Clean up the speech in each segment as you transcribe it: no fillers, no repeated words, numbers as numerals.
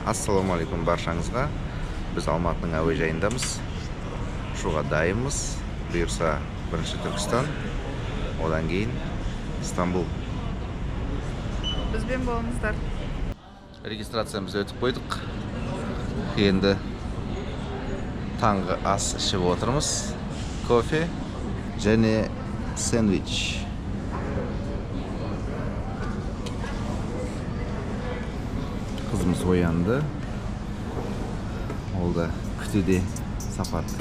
Ассалаумағалейкум баршаңызға. Біз Алматының әуежайындамыз. Ұшуға дайынбыз. Бұйырса бірінші Түркістан, одан кейін Стамбул. Бізбен болыңыздар. Регистрациямызды өтіп қойдық. Енді таңғы ас ішіп отырмыз. Кофе және сэндвич. Қызымыз оянды. Ол да күтуде сапарды.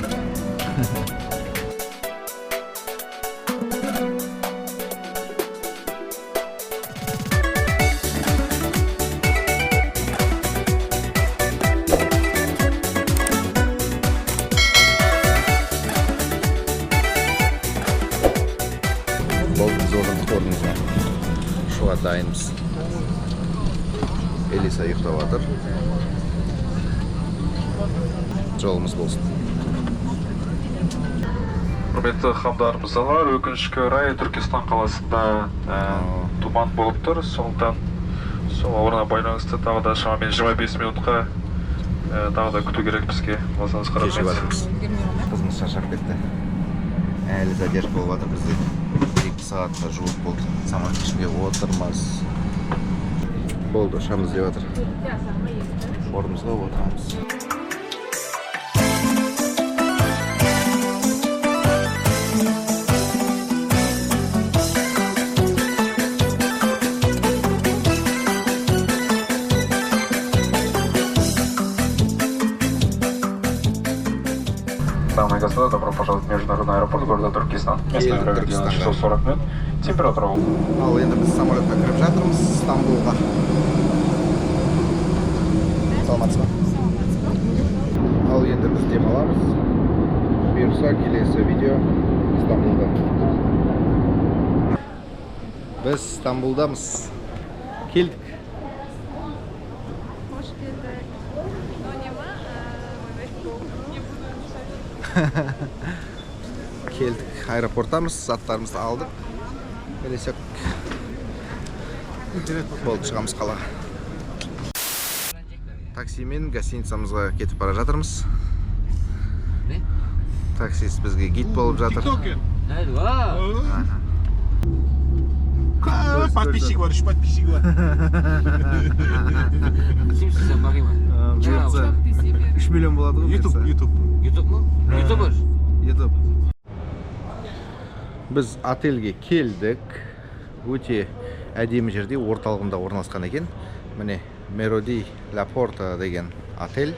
Болды, біз отырдық орнымызға. Ұшуға дайынбыз. Элиса ұйықтап жатыр. Жолымыз болсын. Құрметті ханымдар, мырзалар, өкінішке орай Түркістан қаласында тұман болып тұр, сондықтан сол ауа байланысты тағы да шамамен 25 минутқа тағы да күту керек бізге. Болсаңыз Кешігіп рахмет. жатырмыз. Қызымыз шаршап кетті. Әлі задержка болып жатыр бізде. 2 сағатқа жуық болды. Самолет ішінде отырмыз. Болды, ұшамыз деп жатыр. Орнымызға отырамыз. Дамы и господа, добро пожаловать в международный аэропорт города Туркестан. Местное Келдік время Түркістанға. 11 часов 40 минут. Температура Ал енді біз самолетқа кіріп жатырмыз Стамбулға. Саламатсыз ба? Ал енді біз демаламыз. Бұйырса келесі видео Стамбулда. Біз Стамбулдамыз. Келдік. Қош келдік. Но не ма? Не буду мешать. Келдік, аэропорттамыз, заттарымызды алдық. Келесек. Болды, шығамыз қалаға. Таксимен гостиницамызға кетіп бара жатырмыз. Таксист бізге гид болып жатыр. Подписчик бар, үш подписчик бар. Kimsin sen bakayım hadi. Бұйыртса 3 миллион болады ғой Ютуб, бұйыртса. Ютуб. YouTube mu? YouTuber. Ютуб. Біз отельге келдік. Өте әдемі жерде, орталығында орналасқан екен. Міне, Мероди Ла Порта деген отель.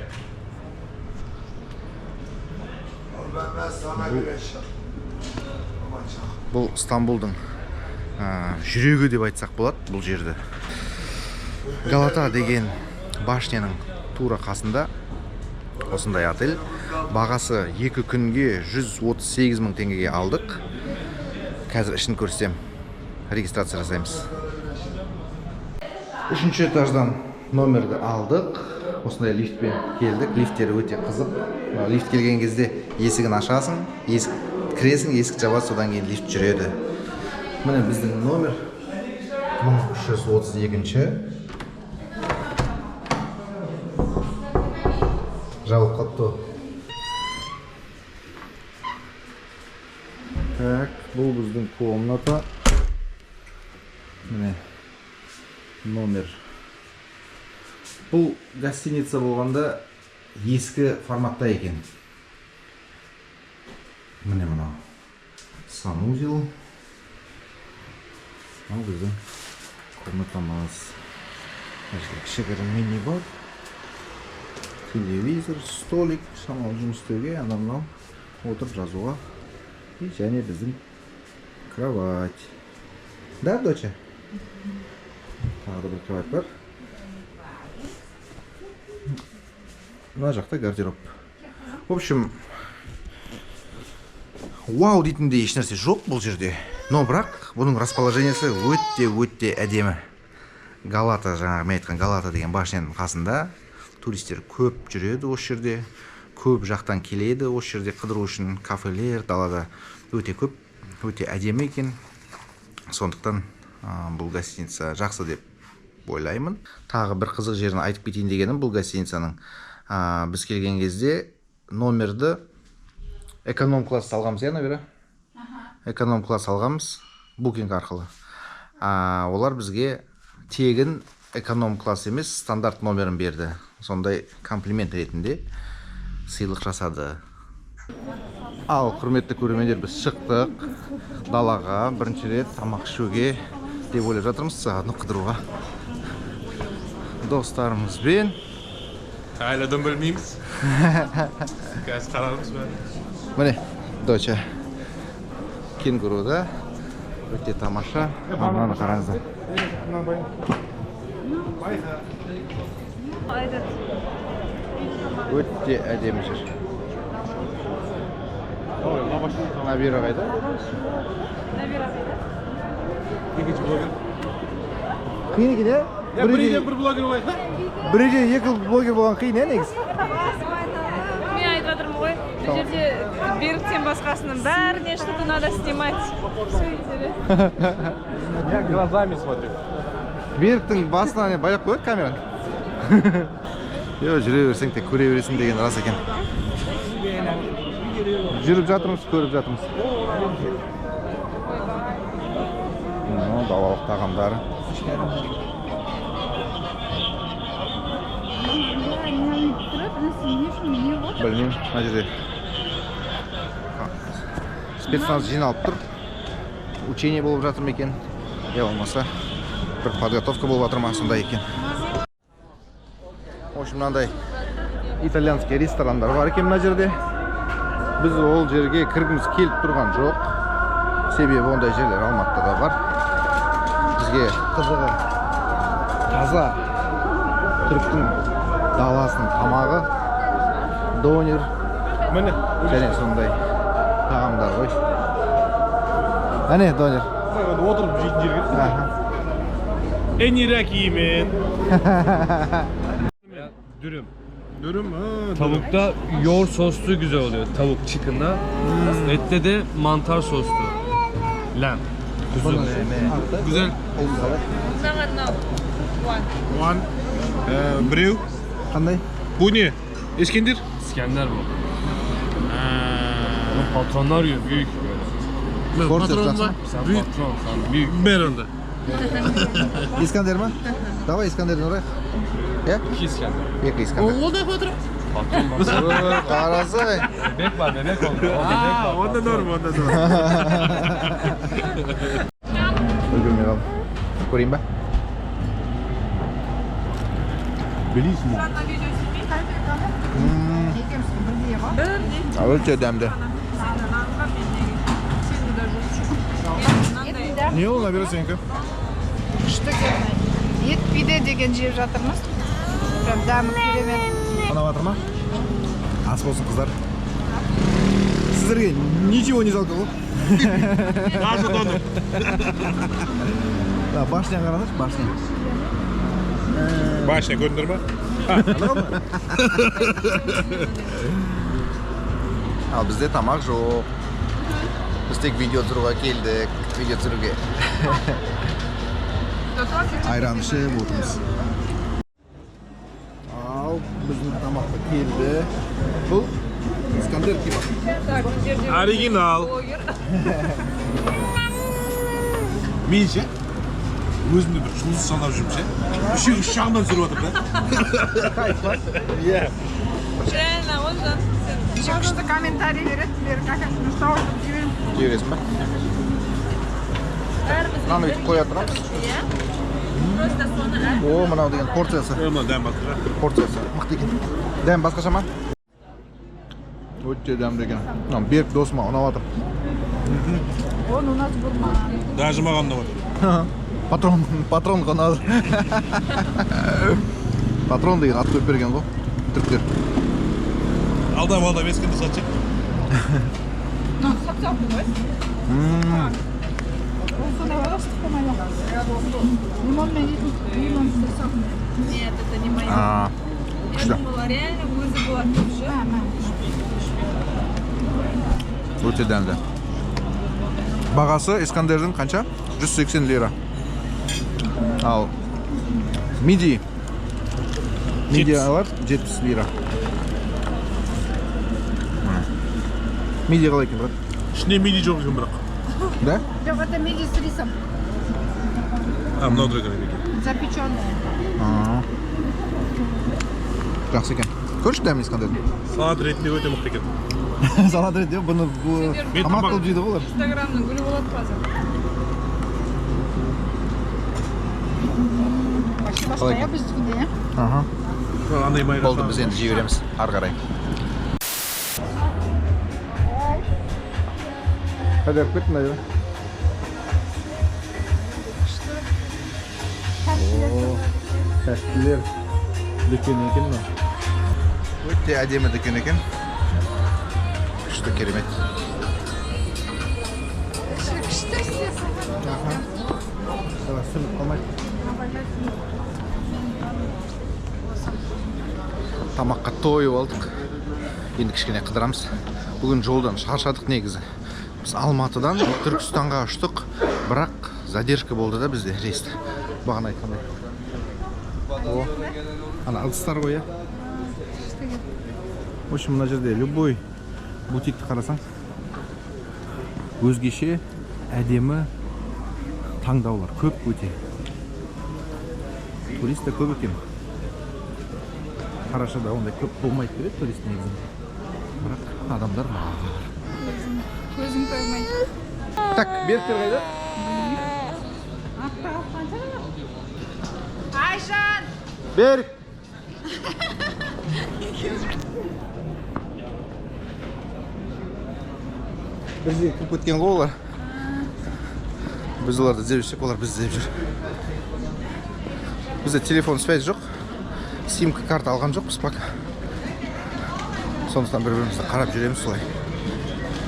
Бұл Стамбулдың жүрегі деп айтсақ болады бұл жерді. Галата деген башняның тура қасында осындай отель. Бағасы 2 күнге 138 мың теңгеге алдық. Қазір ішін көрсетемін. Регистрация жасаймыз. 3-ші этаждан номерді алдық. Осындай лифтпен келдік. Лифттері өте қызық. Мына лифт келген кезде есігін ашасың, есік кіресің, есік жабады, содан кейін лифт жүреді. Міне біздің номер мың үш жүз отыз екінші. Жабылып қалыпты ғой. Так, бұл біздің комната. Міне номер. Бұл гостиница болғанда ескі форматта екен. Міне мынау санузел. Мынау біздің комнатамыз. Мына жерде кішігірім мини-бар, телевизор, столик, шамалы жұмыс істеуге, анау мынау отырып жазуға. И және біздің кровать. Да, доча? Тағы да бір кровать бар. Мына жақта гардероб. В общем, вау дейтіндей ешнәрсе жоқ бұл жерде. Но бірақ бұның расположениесі өте-өте әдемі. Галата, жаңағы мен айтқан Галата деген башняның қасында туристер көп жүреді осы жерде. Көп жақтан келеді осы жерде қыдыру үшін. Кафелер далада өте көп, өте әдемі екен. Сондықтан, бұл гостиница жақсы деп деп ойлаймын. Тағы бір қызық жерін айтып кетейін дегенім, бұл гостиницаның, біз келген кезде номерді эконом класс алғанбыз, иә, Набира? Эконом класс алғанбыз Букинг арқылы. Олар бізге тегін эконом класс емес, стандарт номерін берді. Сондай комплимент ретінде сыйлық жасады. Ал, құрметті көрермендер, біз шықтық далаға, бірінші рет тамақ ішуге деп ойлап жатырмыз, заодно қыдыруға достарымызбен. Әлі дым білмейміз. Қазір қарармыз бәрін. Міне, Доча Кенгуруда өте тамаша. Мынаны қараңыздар. Этот. Өте әдемі жер. Набира қайда? Набира қайда? Екінші блогер. Қиын екен, иә? Бір үйден бір блогер болайық та? Бір үйде екі блогер болған қиын, иә, негізі? Мен айтып жатырмын ғой, бұл жерде Беріктен басқасының бәріне что-то надо снимать. Все интересно. Я глазами смотрю. Беріктің басына не байлап қояды камераны. Йо, жүре берсең, тек көре бересің деген рас екен. Жүріп жатырмыз, көріп жатырмыз. Мынау далалық тағамдары. Білмеймін, мына жерде спецназ жиналып тұр. Учение болып жатыр ма екен, я болмаса бір подготовка болып жатыр ма, сондай екен. В общем, мынандай итальянский ресторандар бар екен мына жерде. Біз ол жерге кіргіміз келіп тұрған жоқ, себебі ондай жерлер Алматыда да бар. Бізге қызығы таза түріктің даласының тамағы, донер. Міне. Және сондай тағамдар ғой. Әне донер. Отырып жейтін жерге. Eniraki men. Dürüm. Dürüm. Ha, Tavukta yoğurt soslu güzel oluyor. Tavuk chicken'da. Ette de mantar soslu. Lamb. Kuzu. Güzel. Маған мынау. One. One. Біреу. Қандай? Bu ne? Ескендер? İskender bu. Bunu patronlar yiyor. Büyük böyle. Порция Patron жақсы. ба? Sen Büyük. patron, sen büyük. Бер онда. Искандер ма? Давай Искандерден ұрайық. Иә? İki İskender. Екі Искандер. Ол да патрон. Patron bak. Қарасай. Bebek var, bebek oldu. O bebek var. Онда норм, онда норм. Үлгермей қалдым. Көрейін ба? Белисимо. Өте дәмді. Не ол, Набира, сенікі? Күшті екен. Ет пиде деген жеп жатырмыз. Прям дәмі керемет. Ұнап жатыр ма? Ас болсын, қыздар. Сіздерге ничего не жалко ғой. Даже донор. Да, башня қараңдаршы, башня. Башня көрдіңдер ма? Ал бізде тамақ жоқ. Біз тек видео түсіруге келдік, видео түсіруге. Айран ішіп отырмыз. Ал біздің тамақ та келді. Бұл Искандер кебаб. Так, бұл жерде Оригинал. блогер. Мен ше, өзімді бір жұлдыз санап жүрмін ше. Үшеу үш жағынан түсіріп жатыр да. Иә. Реально, он жан. Сен Еще күшті комментарий береді. Берік әкесін ұстап отырып жіберемін. Жібересің ба? Бәріміз Мынаны бүйтіп қоя тұрамыз. Иә. Просто соны әр О, мынау деген порциясы. Мына дәм басқаша. Порциясы мықты екен. Дәм басқаша ма? Өте дәмді екен. Мынау Берік досыма ұнап жатыр. Он у нас гурман. Даже маған ұнап жатыр. Патрон, патронға ұнады. Патрон деген ат қойып берген ғой түріктер. Алдап алдап Ескендер сатшы. Мынау сап-салқын ғой. Ол сондай бар ғой, ыстық болмайды. Лимонмен жейтін, лимон салқын. Нет, это не моё. А, Я күшті. думала, реально өзі болады деп ше. Өте дәмді. Бағасы Искандердің қанша? 180 лира. Ал Мидии. Мидиялар 70 лира. Мидия қалай екен, брат? Ішінде мидий жоқ екен бірақ. Да? Жоқ, это мидии с рисом. А, мынау тұр екен екен. Запеченные. Жақсы екен. Көрші дәмін қандай. Салат ретінде өте мықты екен. Салат ретінде бұны бұл Мен тамақ тамақ- қылып жейді ғой олар. Инстаграмның гүлі болады қазір. Вообще басқа Қалай иә екен? біздікінде, иә? Аха. Андай майға Болды, біз енді жей береміз ары қарай. Қайда кіріп кеттің, Надира? О, тәттілер дүкені екен мынау. Өте әдемі дүкен екен. Күшті, керемет. Күшті істесің. Давай, сүрініп қалмайық. Тамаққа тойып алдық. Енді кішкене қыдырамыз. Бүгін жолдан шаршадық негізі. Біз Алматыдан Түркістанға ұштық, бірақ задержка болды да бізде рейсте. Бағана айтқандай. О, ана ыдыстар ғой, иә? В общем, мына жерде любой бутикті қарасаң, өзгеше әдемі таңдаулар көп өте. Турист те көп екен. Қарашада ондай көп болмайды деп еді турист негізі. Бірақ адамдар бар. Көзің тоймайды. Так, Беріктер қайда? Айжан! Берік! Бізге кіріп кеткен ғой олар. Біз оларды іздеп жүрсек, олар бізді іздеп жүр. Бізде телефон связь жоқ. Симка карта алған жоқпыз пока. Сондықтан бір бірімізді қарап жүреміз солай.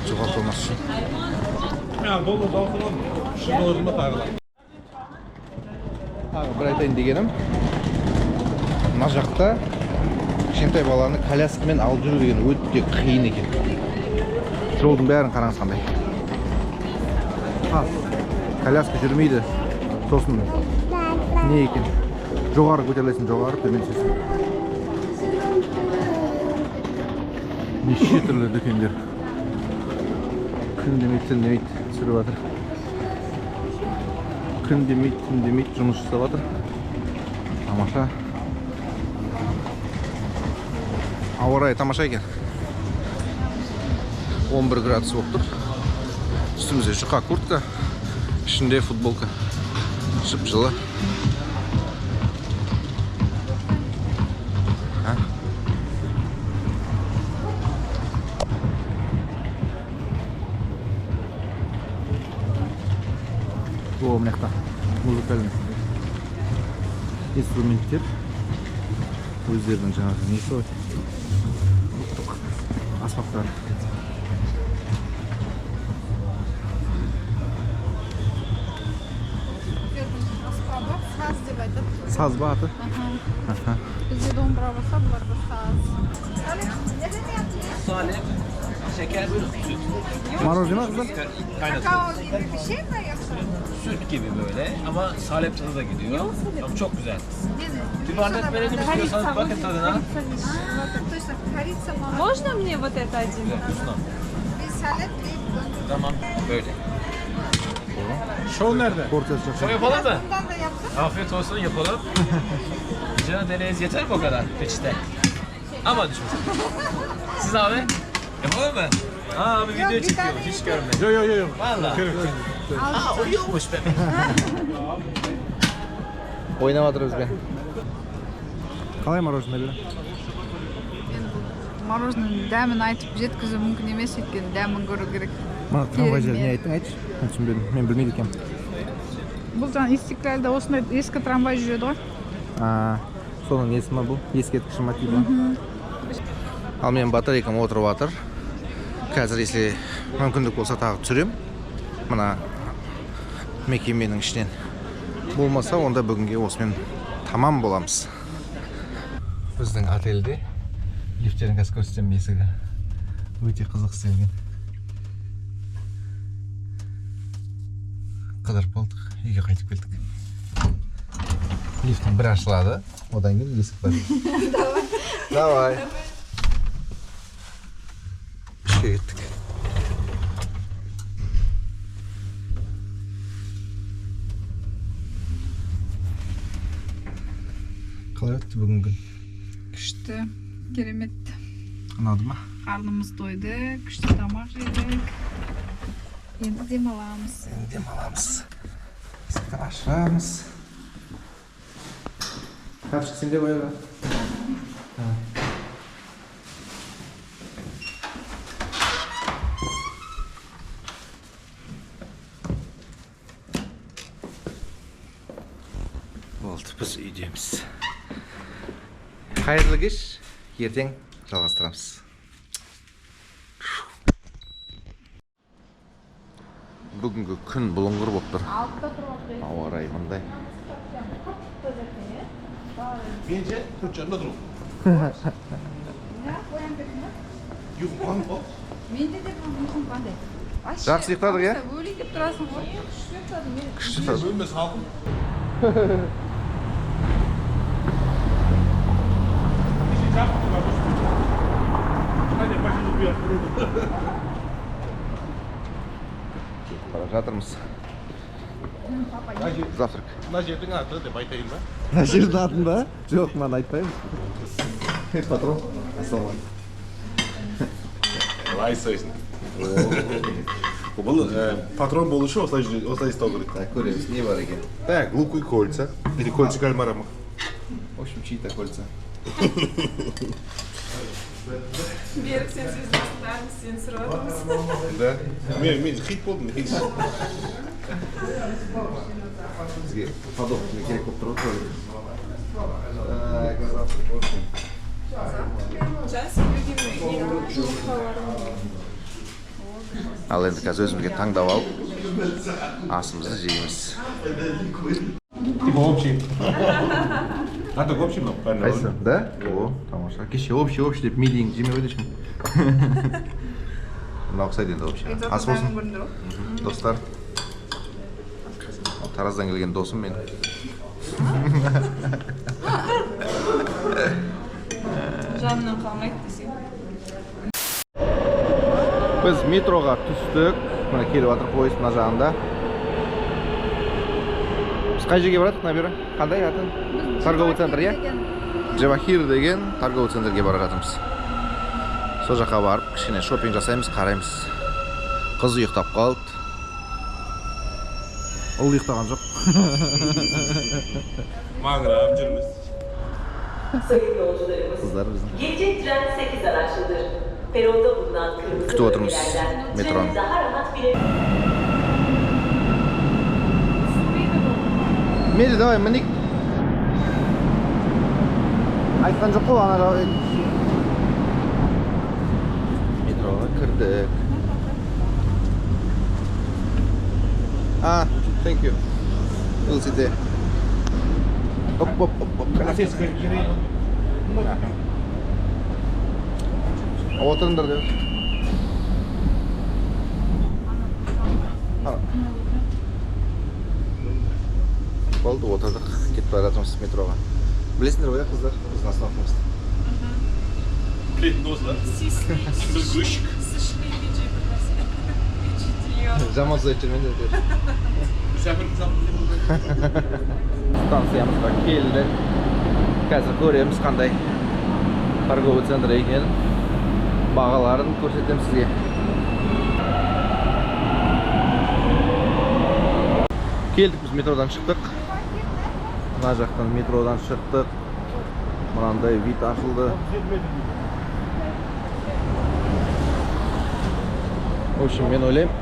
Жоғалып қалмас үшін. Доллар алып 300 доллар ма тағы да. Тағы бір айтайын дегенім, мына жақта кішкентай баланы коляскамен алып жүру деген өте қиын екен. Жолдың бәрін қараңыз қандай. Тас. Коляска жүрмейді. Сосын не екен? Жоғары көтерілесің, жоғары, төмен түсесің. Неше түрлі дүкендер. Күн демейді, түн демейді түсіріп жатыр. Күн демейді, түн демейді жұмыс жасап жатыр. Тамаша. Ауа райы тамаша екен. 11 градус болып тұр. Үстімізде жұқа куртка, ішінде футболка. Жып-жылы. А? О, мына жақта музыкальный инструменттер. Өздерінің жаңағы несі ғой, ұлттық аспаптар. Аспабы саз деп айтады. Саз ба аты? Аха. Бізде домбыра болса, бұларда саз. Salep, şeker, süt. Мороженое ма, қыздар? Какао gibi bir şey mi yoksa? Süt gibi böyle ama salep tadı da gidiyor. Ama çok güzel. Bir bardak verelim istiyorsanız, bakın tadına. Точно, корица мама. Можно мне вот это один? Bir salep bir Tamam, böyle. Şov nerede? Порциясы жақсы. Şov yapalım mı? Bundan da yapsın. Afiyet olsun, yapalım. Rica ederiz, yeter mi o kadar peçete? Ama düşmesin. Siz abi, yapalım mı? Aa, abi video bir çekiyormuş, tane hiç görmedim. Yok yok yok. Valla. Aa, uyuyormuş bebek. Ойнап жатыр бізбен. Қалай мороженое, Бера? Енді бұл мороженое дәмін айтып жеткізу мүмкін емес, өйткені дәмін көру керек. Мына трамвай жайлы не Керемет. айттың, айтшы. Мен түсінбедім, мен білмейді екенмін. Бұл жаңа Истикляльда осындай ескі трамвай жүреді ғой. А, соның несі ма бұл? Ескерткіші ма типа? Ал менің батарейкам отырып жатыр. Қазір, если мүмкіндік болса, тағы түсірем. Мына мекеменің ішінен. Болмаса, онда бүгінге осымен тамам боламыз. Біздің отельде лифттерін қазір көрсетемін, есігі. Өте қызық істелген. Қыдырып болдық, үйге қайтып келдік. Лифттің бірі ашылады, одан кейін есік бар. Давай. Ішке кеттік. Қалай өтті бүгінгі күн? Күшті, керемет. Ұнады ма? Қарнымыз тойды, күшті тамақ жедік. Енді демаламыз. Енді демаламыз. Есікті ашамыз. Капчик сенде ғой, ба? Болды, біз үйдеміз. Қайырлы кеш, ертең жалғастырамыз. Бүгінгі күн бұлыңғыр болып тұр. Ауа райы мындай. Мен ше 4:30-да тұрдым. Ұйқым қанып қалды. Менде де ұйқым қандай. Жақсы ұйықтадық, иә? Өлейін деп тұрасың ғой. Күшті ұйықтадым мен. Күшті ұйықтадық. Бөлме салқын. Бара жатырмыз. Завтрак. Мына жердің аты деп айтайын ба? Мына жердің атын ба? Жоқ, мынаны айтпаймыз. Эй, патрон, ассалаумағалейкум. Қалай ұстайсың? Бұл патрон болу үшін осылай осылай ұстау керек. Так, көреміз, не бар екен. Так, лук и кольца. Или кольца кальмара ма? В общем, чьи-то кольца. Берік, сен сөздің бәрін сен сұрап жатырмыз. Да. Мен хит болдым негізі. Бізге подопытный керек болып тұр ғой. Так, завтрак болсын. Жан, сен любимый ең жұмыртқаларың. Ал енді қазір өзімізге таңдап алып, асымызды жейміз. Типа общий. А так общий мынау. Қайсысы? Да? О, тамаша. Кеше общий, общий деп мидиіңді жемей қойды ешкім. Мынау ұқсайды енді общий. Ас болсын. Достар. Ал Тараздан келген досым мен. Жанынан қалмайды десең. Біз метроға түстік. Мына келіп жатыр пойыз мына жағында. Біз қай жерге барадық, Набира? Қандай аты? Торговый центр, иә? Джавахир деген торговый центрге бара жатырмыз. Сол жаққа барып, кішкене шопинг жасаймыз, қараймыз. Қыз ұйықтап қалды. Ұл ұйықтаған жоқ. Маңырап жүрміз. Sayın yolcularımız, Қыздар біздің. gelecek tren 8 araçlıdır. Peronda bulunan kırmızı Күтіп отырмыз bölgelerden метроны. trene daha rahat bile Мейлі, давай, мінейік. Айтқан жоқ қой, ана жақ- Метроға кірдік. А, thank you. We'll see there. Оп, оп, оп, оп. Отырыңдар деп. А. Болды, отырдық. Кетіп бара жатырмыз метроға. Білесіңдер ғой, қыздар, біздің остановкамызды. Білетін осылар. Біз көшік. Жаман сөз айтып жүрмеңдер әйтеуір. Станциямызға келдік. Қазір көреміз қандай торговый центр екенін. Бағаларын көрсетемін сізге. Келдік, біз метродан шықтық. Мына жақтан метродан шықтық. Мынандай вид ашылды. В общем, мен ойлаймын,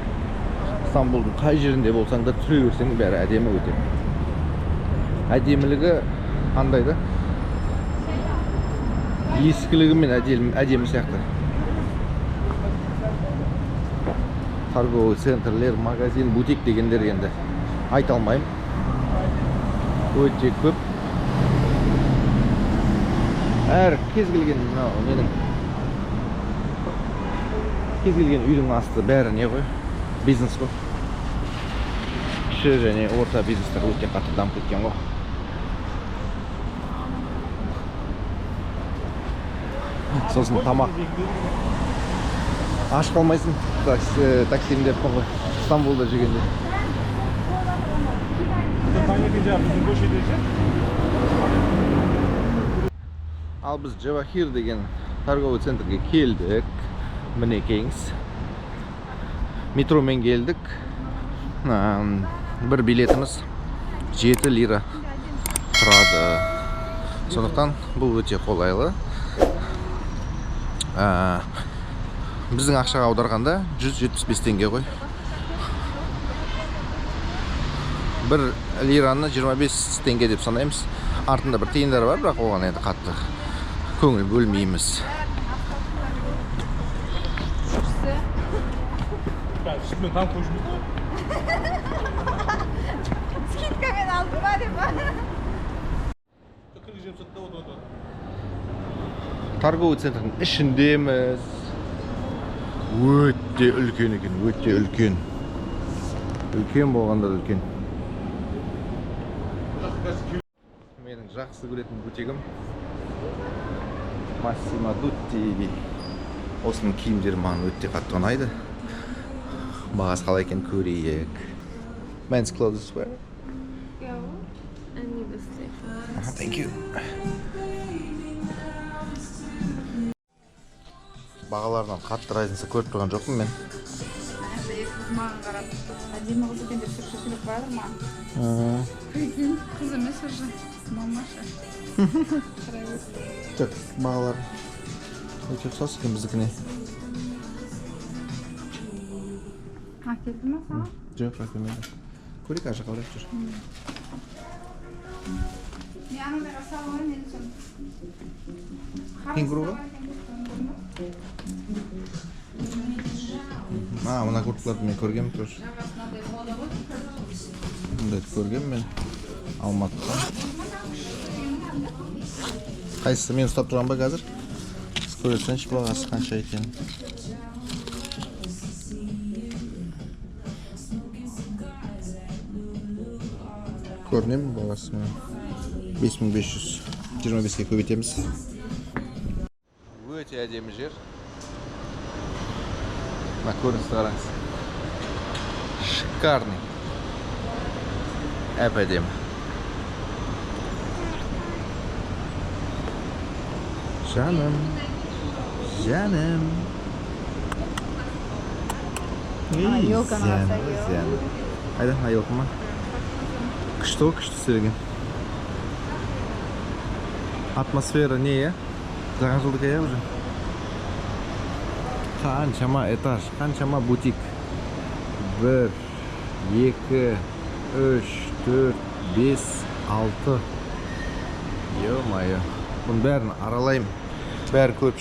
Стамбулдың қай жерінде болсаң да жүре берсең бәрі әдемі өте. Әдемілігі қандай да? Ескілігі мен әдемі сияқты. Торговый центрлер, магазин, бутик дегендер енді айта алмаймын. Өте көп. Әр кез келген мынау ненің, кез келген үйдің асты бәрі не ғой? Бизнес қой. Кіші және орта бизнестер өте қатты дамып кеткен ғой. Сосын тамақ. Аш қалмайсың таксимде деп ғой, Стамбулда жүргенде. Ал біз Джавахир деген торговый центрге келдік. Мінекейіңіз. Метромен келдік. Бір билетіміз 7 лира тұрады. Сондықтан бұл өте қолайлы. Біздің ақшаға аударғанда 175 теңге ғой. Бір лираны 25 теңге деп санаймыз. Артында бір тиындар бар, бірақ оған енді қатты көңіл бөлмейміз. Скидкамен алдым ба деп. Торговый центрдің ішіндеміз. Өте үлкен екен, өте үлкен. Үлкен болғанда да үлкен. Менің жақсы көретін бутигім Massimo Dutti. Осының киімдері маған өте қатты ұнайды. Бағасы қалай екен көрейік. Men's clothes wear. I need this thing. Thank you. Бағаларынан қатты разница көріп тұрған жоқпын мен. Маған қарап, әдемі қыз екен деп түрікше сөйлеп қояды маған. Прикинь, қыз емес уже, мамаша. Қарай бер. Так, бағалар өте ұқсас екен біздікіне. Әкелді ма саған? Жоқ, әкелмеді. Көрейік, ар жаққа қарап жүр. Мен анандайға салып алайын енді соны. Кенгуруға? Мына курткаларды мен көргенмін тоже. Мындайды көргенмін мен Алматыда. Қайсысы мен ұстап тұрған ба қазір? Көре тұрсаңшы бағасы қанша екенін. Көріне ме бағасы? 5525-ке көбейтеміз. Өте әдемі жер. Мына көріністі қараңыз. Шикарный. Әп-әдемі. Жаным. Жаным. Ана елканы қарасай, Жаным. Қайда, мына елка ма? Күшті ғой, күшті істелген. Атмосфера не, иә? Жаңа жылдық, иә, уже? Қаншама этаж, қаншама бутик. 1, 2, 3, 4, 5, 6. Ё-моё. Бұның бәрін аралаймын. Бәрін көріп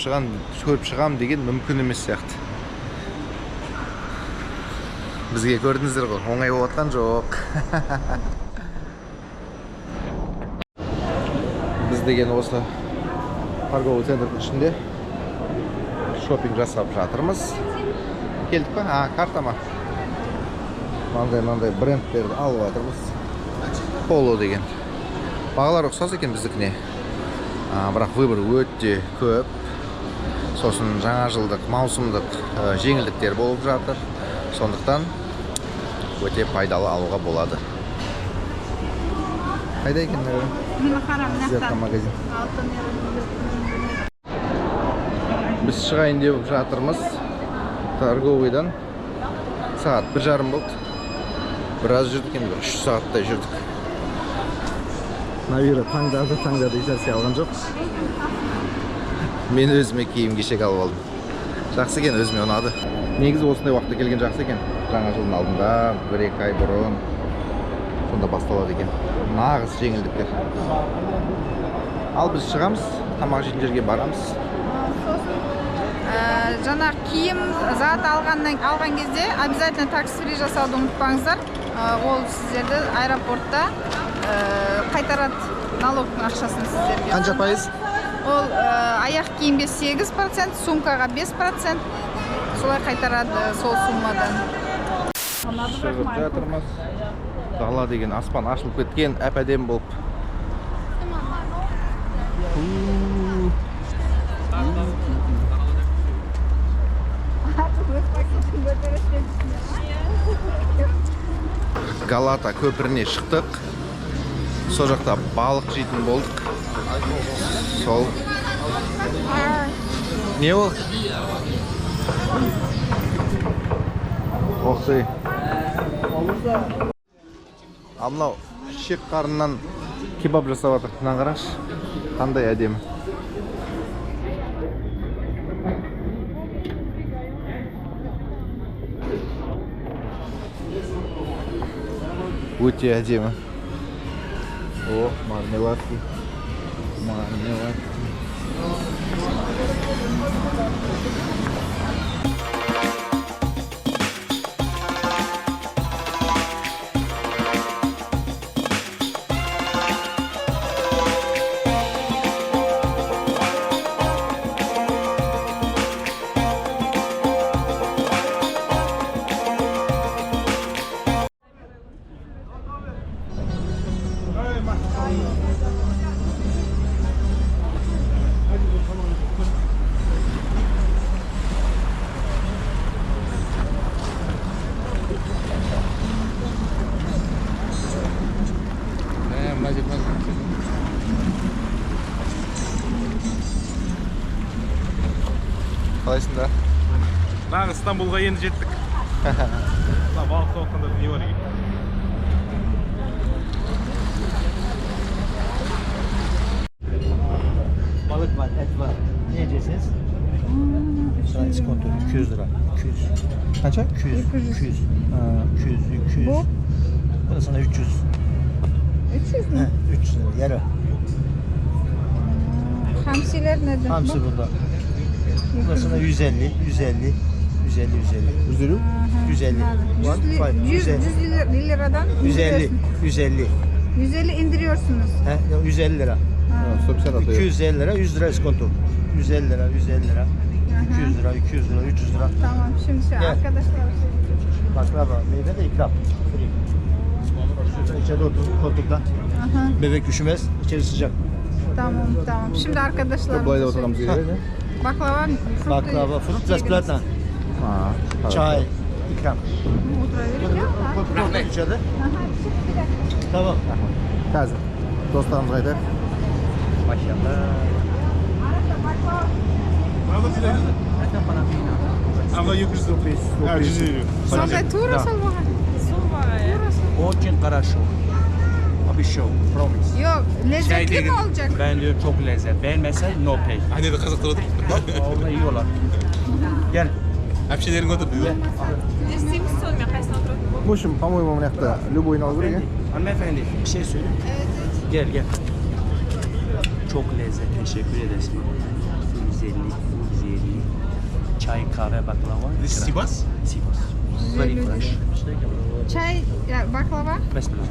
шығам деген мүмкін емес сияқты. Бізге көрдіңіздер ғой, оңай болып жатқан жоқ. Біз деген осы торговый центрдің ішінде шопинг жасап жатырмыз. Келдік па? Карта ма? Мынандай брендтерді алып жатырмыз. Polo деген. Бағалар ұқсас екен біздікіне. Бірақ выбор өте көп. Сосын жаңа жылдық, маусымдық жеңілдіктер болып жатыр. Сондықтан өте пайдалы алуға болады. Қайда екен, наверное? Мына қара, мына Зеркало жақта. магазин. Алтын евро. Біз шығайын деп жатырмыз торговыйдан. Сағат бір жарым болды. Біраз жүрдік енді, бір 3 сағаттай жүрдік. Навира таңдады, таңдады, ешнәрсе алған жоқ. Мен өзіме киім кешек алып алдым. Жақсы екен, өзіме ұнады. Негізі осындай уақытта келген жақсы екен. Жаңа жылдың алдында, бір-екі ай бұрын сонда басталады екен. Нағыз жеңілдіктер. Ал біз шығамыз, тамақ жейтін жерге барамыз. Сосын, жаңа киім зат алған кезде обязательно такс-фри жасауды ұмытпаңыздар. Ол сіздерді аэропортта қайтарады налогтың ақшасын сіздерге. Қанша пайыз? Ол аяқ киімге 8%, сумкаға 5%, солай қайтарады сол суммадан. Шығып жатырмыз. Дала деген аспан ашылып кеткен, әп-әдемі болып. Галата көпіріне шықтық. Сол жақта балық жейтін болдық. Сол. Не ол? Ох ты. Ал мынау шек қарыннан кебаб жасап жатыр. Мынаны қараңызшы. Қандай әдемі. Өте әдемі. О, мармеладки. Мармеладки. Қалайсыңдар? Нағыз Стамбулға енді жеттік. Мына балық соққанда не бар екен? Balık var, et var. Ne yiyeceksiniz? Sana iskonto 200 lira. 200. Қанша? 200. 200. 200, 200. Bu? Bu da sana 300. 300 mü? He, 300 lira. Yarı. Hamsiler nedir? Hamsi burada. Bu da sana 150, 150, 150, 150. 150? 150. One, five, 100, 150. 100 liradan 150, indiriyorsunuz. 150. 150 indiriyorsunuz. He, 150 lira. 250 lira, 100 lira iskonto. 150 lira, 150 lira. 200 lira, 200 lira, 300 lira. Tamam, şimdi şey Gel. arkadaşlar. Baklava, meyve de ikram. Free. İçeride otur, koltukta. Aha, Bebek üşümez, içeri sıcak. tamam tamam. Şimdi arkadaşlar. Былай да отырғанбыз керек. Baklava, fruit Baklava, fruit, plus platna. Çay, ikram. Oturabilir ya. Koltukta otur içeride. Aha, şimdi bir dakika. Tamam. Қазір достарымызға айтайық. Мына 200 lira. Ha, 150. Сондай тура сол баға. Сол баға, иә? Тура сол. Очень хорошо. Обещал, promise. Yok, lezzetli mi olacak? Ben diyor çok lezzet. Beğenmezsen no pay. Anne de қазақтар отыр. Bak orada yiyorlar. Gel. Әпшелерің отыр дейді. Не істейміз сонымен, қайсысына отыратын болды? В общем, по-моему, мына жақта любойын алу керек, иә? Hanımefendi bir şey söyle. Gel gel. Çok lezzet. Teşekkür edersin. 150, 150. Çay, kahve, baklava. This is Sivas? Sivas. Very fresh. Çay, ya baklava, Besmele.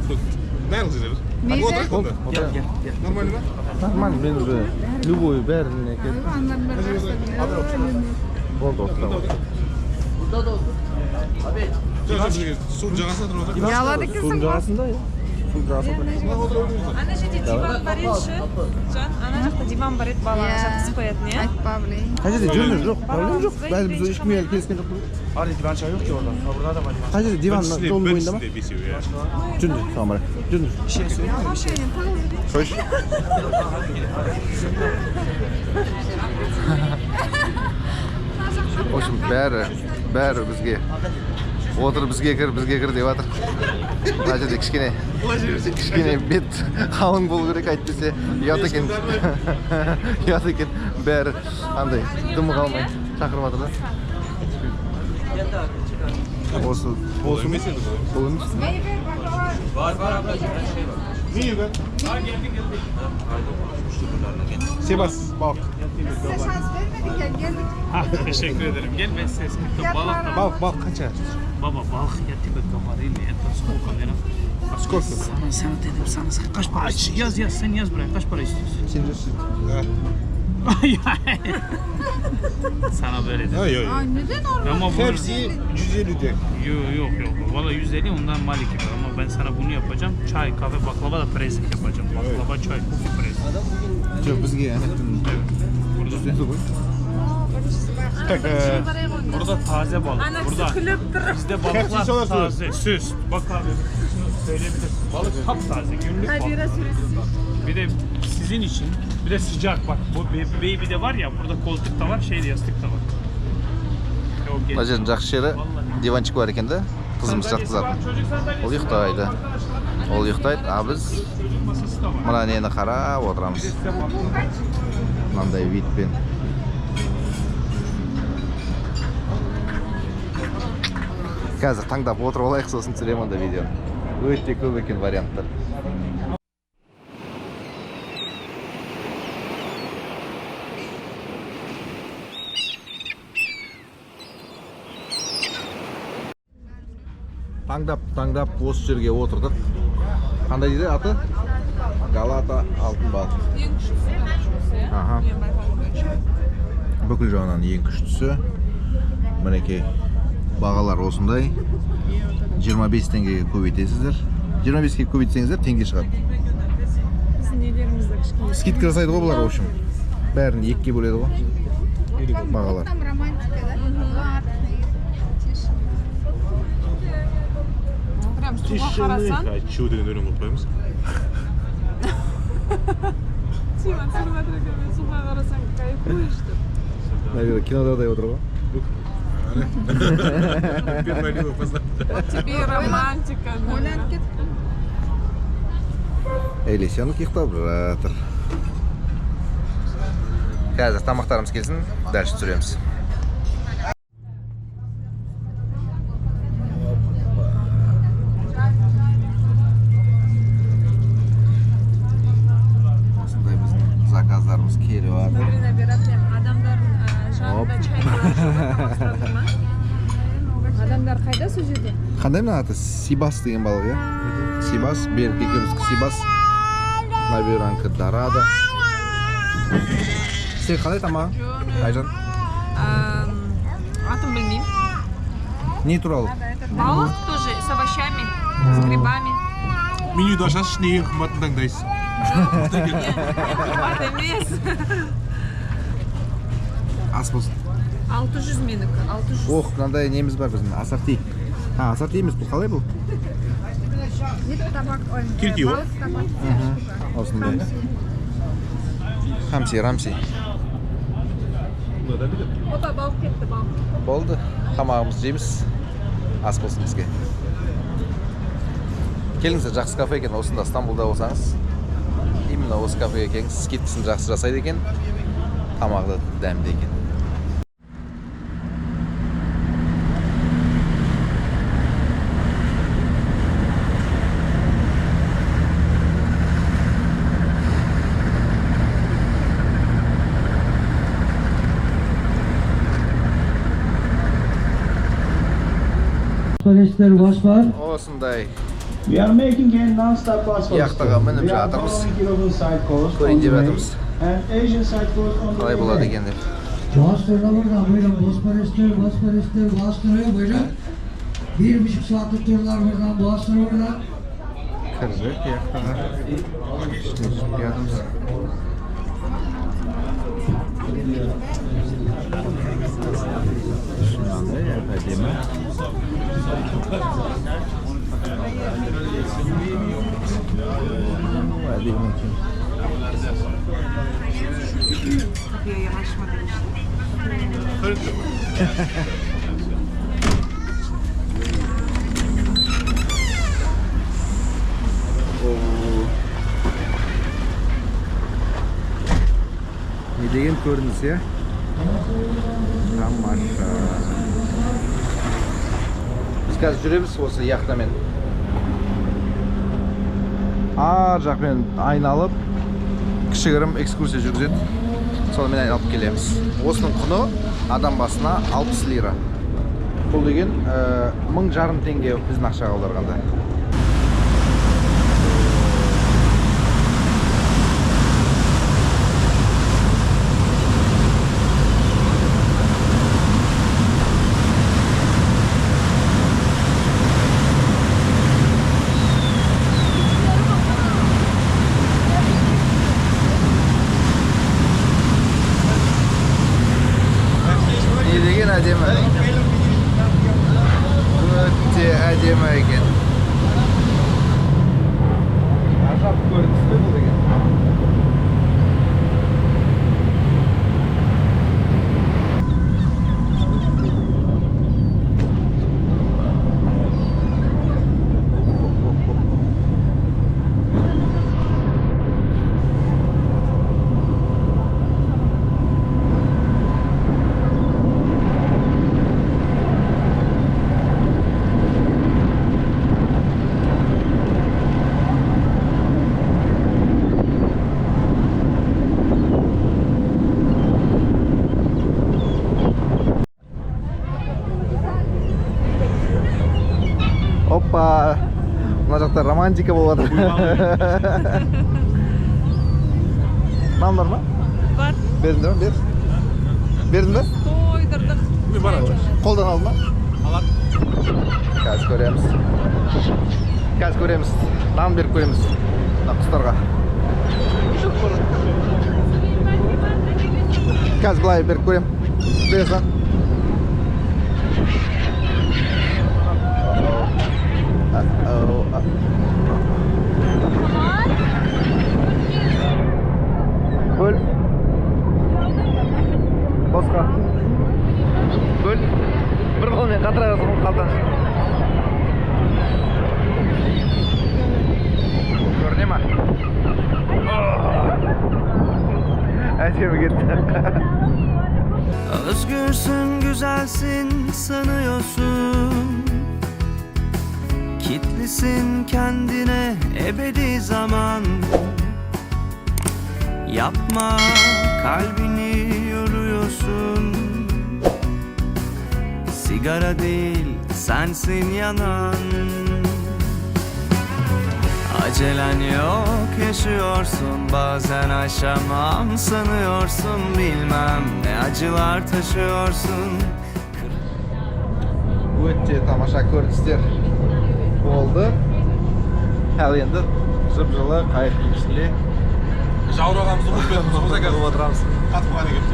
Барлық жерде бір. Meyve. Отырайық онда. Gel gel gel. Нормально ма? Нормально, мен уже любой бәріне келіп Hayvanlar ben болды, отырамын. Жоқ, жоқ, бізге судың жағасында тұрып отыр. Yaladı kızım. Судың жағасында, иә. Судың жағасында. Ана жерде диван бар еді ше, Жан, ана жақта диван бар еді, баланы Иә. жатқызып қоятын, иә? Айтпа, блин. Қай жерде? Жүріңдер, жоқ, проблема жоқ. Баламызға Бәрі біз үйден ешкімге әлі келіскен жоқпыз. Hadi divan çay yok ki orada. Ha, burada da var divan. Қай жерде диван? Біріншісінде, Жолдың бойында ма? біріншісінде бесеу, иә. Жүріңдер, соған барайық. Жүріңдер. Bir şey söyleyeyim mi? Bir şey. Қойшы. В общем, бәрі бізге отыр, бізге кір, бізге кір деп жатыр. Мына жерде кішкене бет қалың болу керек, әйтпесе ұят екен. Ұят екен, бәрі андай дымы қалмай шақырып жатыр да. Осы емес енді бұл. Бұл емес. Meyve, baklava. Var var ablacığım her şey var. Не ба? Sivas балық. Size şans vermedik ya, geldik. Teşekkür ederim. Gel ben size Fiyatlar Балық, балық қанша? Baba balık yatı kamarıyla yatı skor lira. Сколько? Sana dedim sana sen kaç para istiyorsun? Yaz yaz sen yaz buraya kaç para istiyorsun? Сен жүрші. Sana böyle dedim. Ой, ой. Ay neden orada? Ama bunu... Hepsi 150 de. Yok yok yok. Valla 150 ondan maliki var ama ben sana bunu yapacağım. Çay, kahve, baklava da prezlik yapacağım. Baklava, çay, kofi prezlik. Жоқ, бізге ана жақтан Burada. 150 ғой. Так, Burada taze balık. Ана кісі Burada күліп тұр. bizde Hepsi balıklar sola taze. Süs. Bak abi. Söyleyebilirsin. Balık taptaze, günlük balık. Bira süresi. Bir de sizin için, bir de sıcak bak. Bu baby de var ya, burada koltuk da var, şey de yastık da var. Yok, Мына жердің жақсы жері, диванчик бар екен да, қызымыз Sandalyesi жатқызатын. var, çocuk sandalyesi Ол var. ұйықтайды. Arkadaşlar, Ол ұйықтайды, а біз çocuk masası da var. мына нені қарап отырамыз. Мынандай видпен. Қазір таңдап отырып алайық, сосын түсіремін онда видеоны. Өте көп екен варианттар. Таңдап, таңдап осы жерге отырдық. Қандай дейді аты? Галата алтын балық. Ең күштісі осы, иә? Аха. Мен байқауым бойынша. Бүкіл жағынан ең күштісі. Мінекей, бағалар осындай. 25 теңгеге көбейтесіздер. 25-ке көбейтсеңіздер, теңге шығады. Біздің нелерімізді кішкене. Скидка жасайды ғой бұлар, в общем. Бәрін екіге бөледі ғой. Бағалар. Там романтика, да? Бархатный, тишина. Прям суға қарасаң, Хочу деген өлең қойып қоямыз. Тима түсіріп жатыр екен, мен суға қарасаң кайфуешь деп. Наверное, кинодағыдай отыр ғой. Вот тебе и романтика. Ойланып кеттім. Элисенок ұйықтап жатыр. Қазір тамақтарымыз келсін, дальше түсіреміз. Осындай біздің заказдарымыз келіп жатыр. Сабрина бератын адамдардың жанында чайкалар жүр ма? Адамдар қайда сол жерде? Қандай мына аты? Сибас деген балық, иә? Сибас, Берік екеуміздікі сибас. Набиранікі дорадо. Сен қалай тамағың? Айжан? Атын білмеймін. Не туралы? Балық тоже с овощами, с грибами. Менюді ашасыз, ішінде ең қымбатын таңдайсыз. Қымбат емес. Ас болсын. 600 менікі, 600. Ох, мынандай неміз бар біздің, ассорти. А, ассорти емес, бұл қалай бұл? Ет табак, ой, Кирки ғой. балық табак. Осындай. Хамси, рамси. Опа, балық кетті, балық. Болды, тамағымызды жейміз. Ас болсын бізге. Келіңіздер, жақсы кафе екен, осында Стамбулда болсаңыз. Именно осы кафеге келіңіз, скидкасын жақсы жасайды екен. Тамағы да дәмді екен. Turistler Bosfor. Осындай We are making a non-stop Bosphorus. яхтаға мініп We are жатырмыз. following European side coast Көрейін on деп the way жатырмыз. and Asian side coast on the Қалай way болады back. екен деп. Bosfor'da burada buyurun Bosforistler, Bosforistler, Bosfor'a buyurun. 1,5 saatlik turlar buradan, Bosfor buradan. Кірдік яхтаға. Ішіне түсіп келатырмыз. Мынандай әдемі. Әдемі екен. Kapıya yanaşma demiştim. О. Не деген көрініс, иә? Тамаша. Біз қазір жүреміз осы яхтамен. Ар жақпен айналып, кішігірім экскурсия жүргізеді. Сонымен айналып келеміз. Осының құны адам басына 60 лира. Бұл деген 1500 теңге біздің ақшаға аударғанда. Не деген әдемі. Өте әдемі екен. Мына жақта романтика болып жатыр. Нан бар ма? Бар. Бердіңдер ма? Бер. Бердің бе? Тойдырдық. Мен бар. Қолдан алды ма? Алады. Қазір көреміз. Қазір көреміз. Нан беріп көреміз мына құстарға. Қазір былай беріп көремін. Бере сал. Бөл. Босқа. Бөл. Бір қолмен қатыра қалтаны. Көріне ма? Әдемі кетті. Özgürsün, güzelsin sanıyorsun. Kitlisin kendine ebedi zaman. Yapma, kalbini yoruyorsun. Sigara değil, sensin yanan. Acelen yok, yaşıyorsun. Bazen aşamam sanıyorsun. Bilmem ne acılar taşıyorsun. Өте тамаша көріністер болды. Ал енді жып-жылы қайықтың ішінде Жаурағанымызды ұмытып кетіппіз ғой, отырамыз. Қатып қалған екенбіз.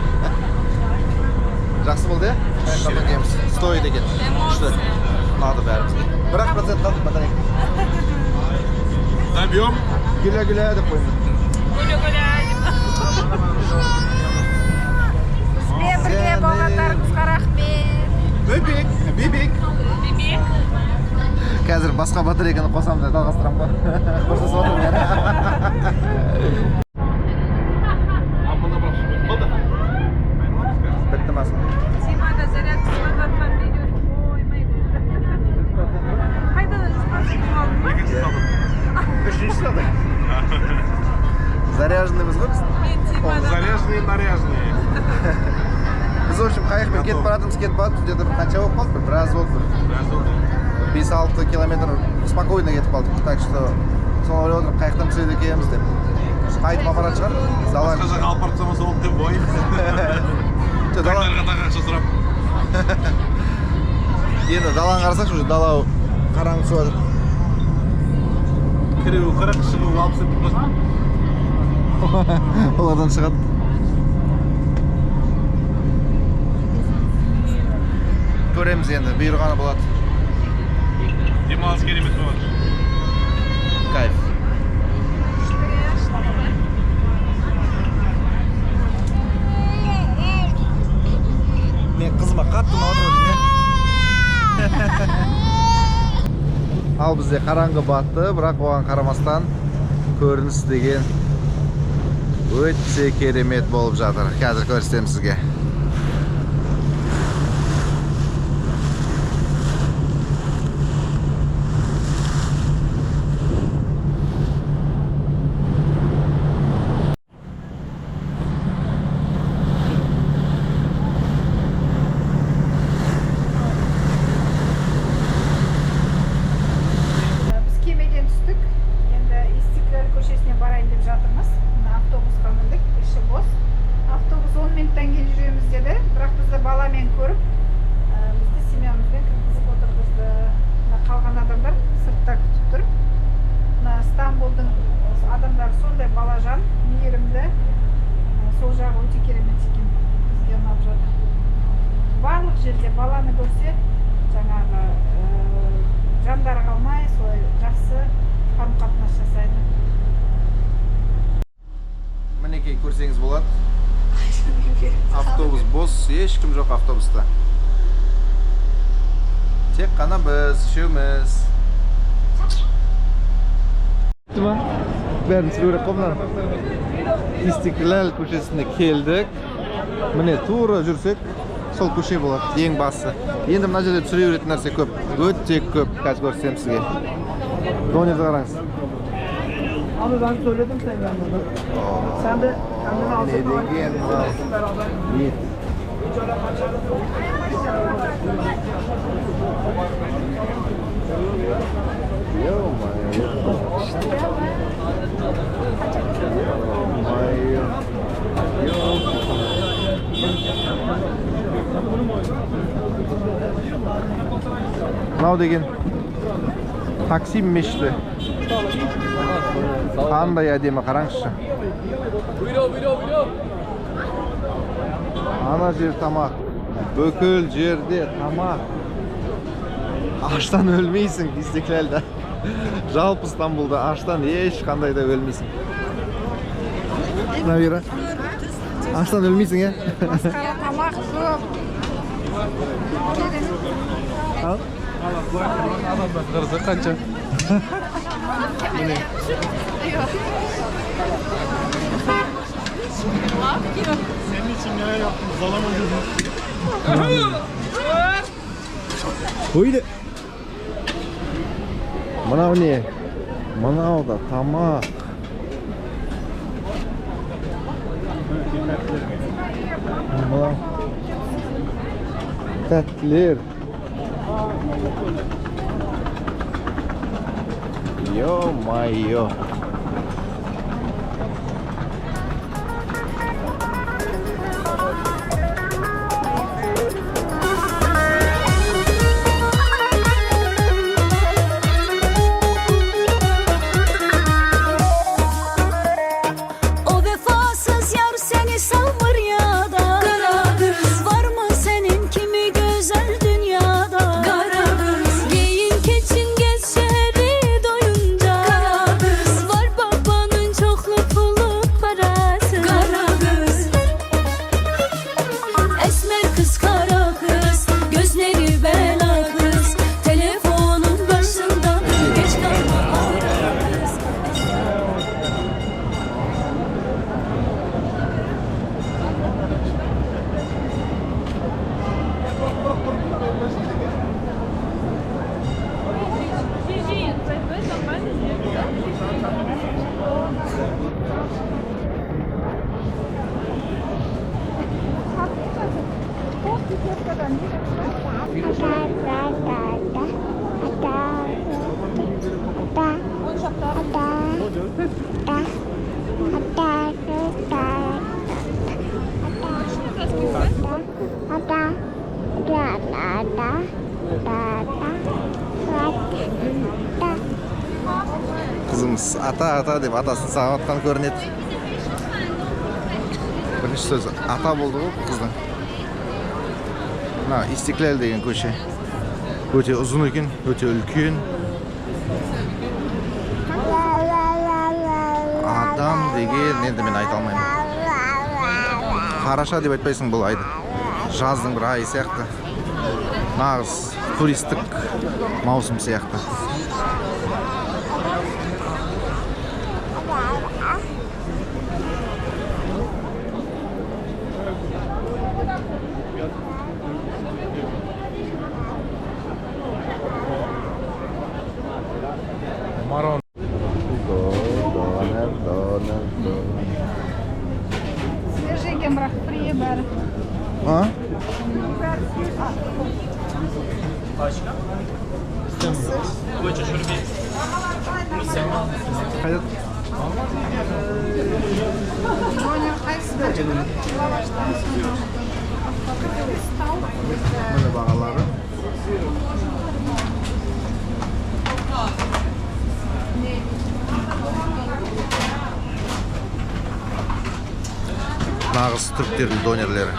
Жақсы болды, иә? Қайыққа мінгеніміз. Стоит екен. Күшті. Ұнады бәрімізге. Бірақ процент қалды батарейка. Добьем. Güle-güle деп қойыңдар. Güle-güle деп. Бізбен бірге болғандарыңызға рахмет. Бөбек, бебек. Бебек. Қазір басқа батарейканы қосамын да жалғастырамын ғой. Қоштасып отырмын. Бітті ма сол? Тимада зарядка жатқан видео қоймайды. Қайтадан 100% алдың ба? Үшінші салды. Заряженный мыз ғой біз. Мен Тимада. Заряженные, наряженные. Біз, в общем, қайықпен кетіп баратырмыз, кетіп баратырмыз, где-то бір қанша болып қалдық, бір біраз болды. Біраз болды. 5-6 километр спокойно кетіп қалдық. Так что соны ойлап отырмын, қайықтан түседі екенбіз деп. Қайтып апаратын шығар. Дала. Басқа жаққа алып барып тастамаса болды деп ой. Жоқ, дала. Таңдарға тағы ақша сұрап. Енді даланы қарасақшы, уже дала қараңғы түсіп жатыр. Кіруі 40, шығуы 60 деп тұрмасын. Олардан шығады. Көреміз енді, бұйырғаны болады. Демалыс керемет болады. Кайф. Мен қызыма қатты ұнап отыр өзім, иә. Ал бізде қараңғы батты, бірақ оған қарамастан көрініс деген өте керемет болып жатыр. Қазір көрсетемін сізге. Біз кемеден түстік. Енді Истиклал көшесіне барайын деп жатырмыз. Мына автобусқа міндік, іші бос. Автобус 10 минуттан кейін жүреміз деді, бірақ бізді баламен көріп, бізді семьямызбен кіргізіп отырғызды. Мына қалған адамдар сыртта күтіп тұр. Мына Стамбулдың адамдары сондай балажан, мейірімді. Сол жағы өте керемет екен. Бізге ұнап жатыр. Барлық жерде баланы көрсе, жаңағы жандары қалмай, солай жақсы қарым-қатынас жасайды. Мінекей көрсеңіз болады. Автобус бос, ешкім жоқ автобуста. Тек қана біз, үшеуміз. Ма? Бәрін түсіру керек қой мынаны. Истиклал көшесіне келдік. Міне тура жүрсек, сол көше болады, ең басы. Енді мына жерде түсіре беретін нәрсе көп, өте көп. Қазір көрсетемін сізге. Донерді қараңыз. Abi ben söyledim sen yanında. Sen de kendini Ne деген мынау? Ет. Ё-моё. Мынау деген Таксим мешіті. Қандай әдемі, қараңызшы. Ана жер тамақ. Бүкіл жерде тамақ. Аштан өлмейсің Истикляльда. Жалпы Стамбулда аштан ешқандай да өлмейсің. Навира, аштан өлмейсің, е? Масқара тамақ көп. Ал? Адамдар қанша? Міне. Senin için neler yaptım? Zalam öldürdüm. Қойды. Мынау не? Мынау да тамақ. Мынау тәттілер. Ё-моё. O vefasız yar seni salmır ya da. Kara kız. Var mı senin kimi güzel dünyada? Kara kız. Giyin keçin gez şehri doyunca. Kara kız. Var babanın çoklu pulu parası. Kara kız. Esmer kız kara kız. Gözleri bela kız. Telefonun başında geç kalma ara kız. Қызымыз ата ата деп атасын сағынып жатқан көрінеді. Бірінші сөзі ата болды ғой бұл қыздың. Мына Истикляль деген көше өте ұзын екен, өте үлкен. Адам деген енді мен айта алмаймын. Қараша деп айтпайсың бұл айды. Жаздың бір айы сияқты. Нағыз туристік маусым сияқты. Марон. Донер, донер, донер. Свежий екен, бірақ фри бәрі. А? Бәрі свежий. Қайда? Донер қайсысы? Лаваштан сонда. Міне бағалары. Нағыз түріктердің донерлері.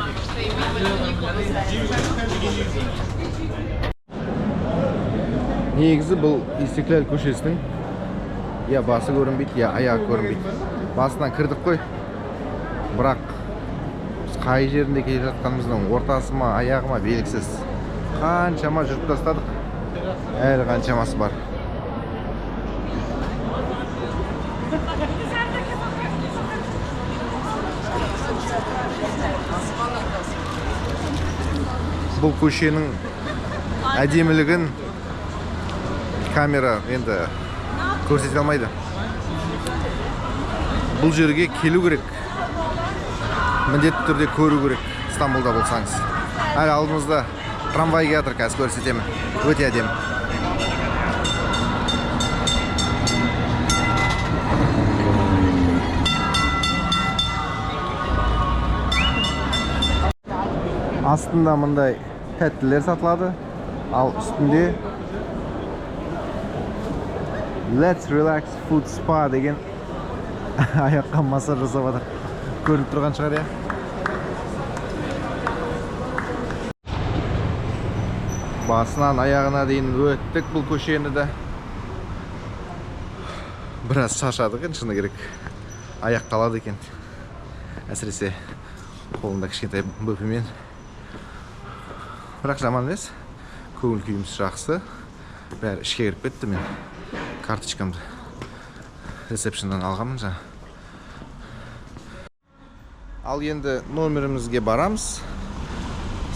Негізі бұл Истикляль көшесінің я басы көрінбейді, я аяғы көрінбейді. Басынан кірдік қой. Бірақ біз қай жерінде келе жатқанымыздың ортасы ма, аяғы ма белгісіз. Қаншама жүріп тастадық. Әлі қаншамасы бар. Бұл көшенің әдемілігін камера енді көрсете алмайды. Бұл жерге келу керек. Міндетті түрде көру керек, Стамбулда болсаңыз. Әлі алдымызда трамвай келе жатыр, қазір көрсетемін. Өте әдемі. Астында мындай тәттілер сатылады, ал үстінде Let's Relax Food Spa деген аяққа массаж жасап жатыр. Көрініп тұрған шығар, иә? Басынан аяғына дейін өттік бұл көшені де. Біраз шаршадық енді, шыны керек. Аяқ қалады екен. Әсіресе қолында кішкентай бөпемен. Бірақ жаман емес. Көңіл күйіміз жақсы. Бәрі ішке кіріп кетті. Мен карточкамды ресепшннан алғанмын жаңа. Ал енді номерімізге барамыз.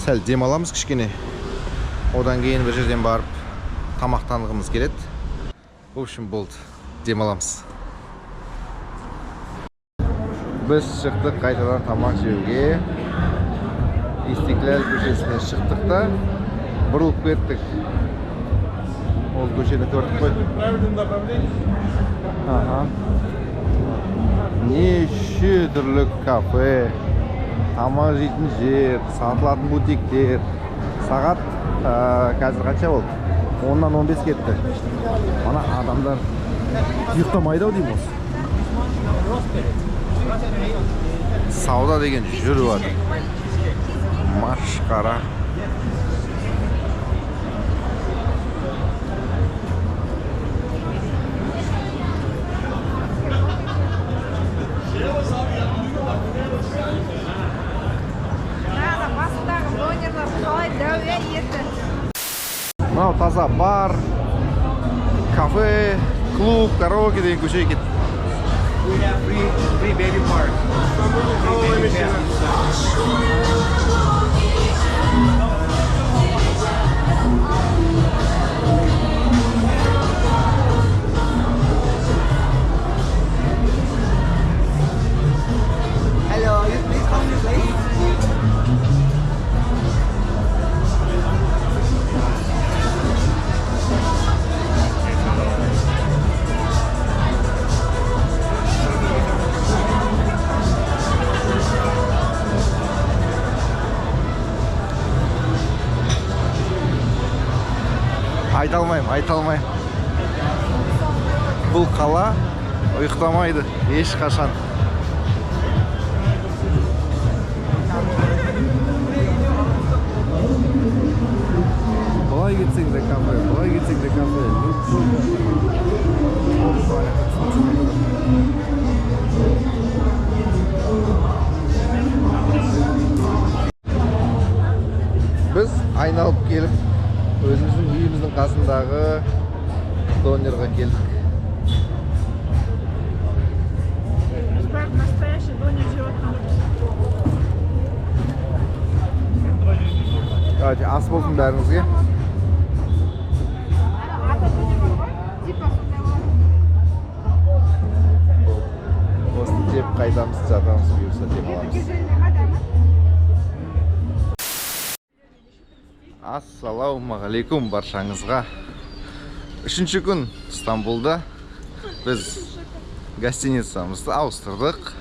Сәл демаламыз кішкене. Одан кейін бір жерден барып тамақтанғымыз келеді. В общем, болды. Демаламыз. Біз шықтық қайтадан тамақ жеуге. Истикляль көшесіне шықтық та бұрылып кеттік. Ол көшені көрдік қой. Аха. Неше түрлі кафе, тамақ жейтін жер, сатылатын бутиктер. Сағат қазір қанша болды? 10:15 кетті. Ана адамдар ұйықтамайды ау деймін осы. Сауда деген жүріп жатыр. Машқара. Басындағы донерлар қалай дәу еті. Мынау таза бар, кафе, клуб, караоке деген көше екен. Free baby park. Free baby park. Hello, you please come to place. Айта алмаймын, айта алмаймын. Бұл қала ұйықтамайды ешқашан. Былай кетсең де кафе, былай кетсең де кафе. Біз айналып келіп өзіміздің үйіміздің қасындағы донерға келдік. Біз барып настоящий донер жеп жатқан жоқпыз. Давайте, ас болсын бәріңізге. Ата донер бар ғой, типа сондай болады. Осыны жеп қайтамыз, жатамыз, бұйырса демаламыз. Ассалаумағалейкум баршаңызға. Үшінші күн Стамбулда. Біз гостиницамызды ауыстырдық.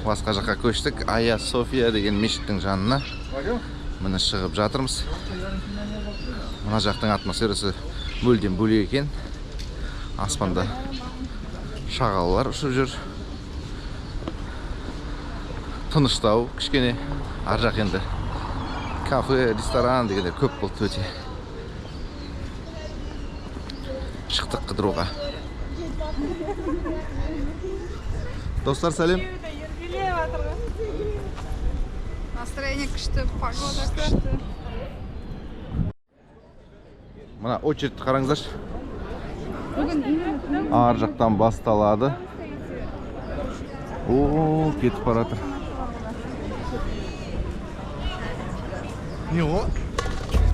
Басқа жаққа көштік. Ая София деген мешіттің жанына. Міне шығып жатырмыз. Мына жақтың атмосферасы мүлдем бөлек екен. Аспанда шағалалар ұшып жүр. Тыныштау кішкене. Ар жақ енді кафе, ресторан дегендер көп болды өте. Шықтық қыдыруға. Достар, сәлем. Настроение күшті, погода күшті. Мына очередті қараңыздаршы. Ар жақтан басталады. О, кетіп бара жатыр. Не о?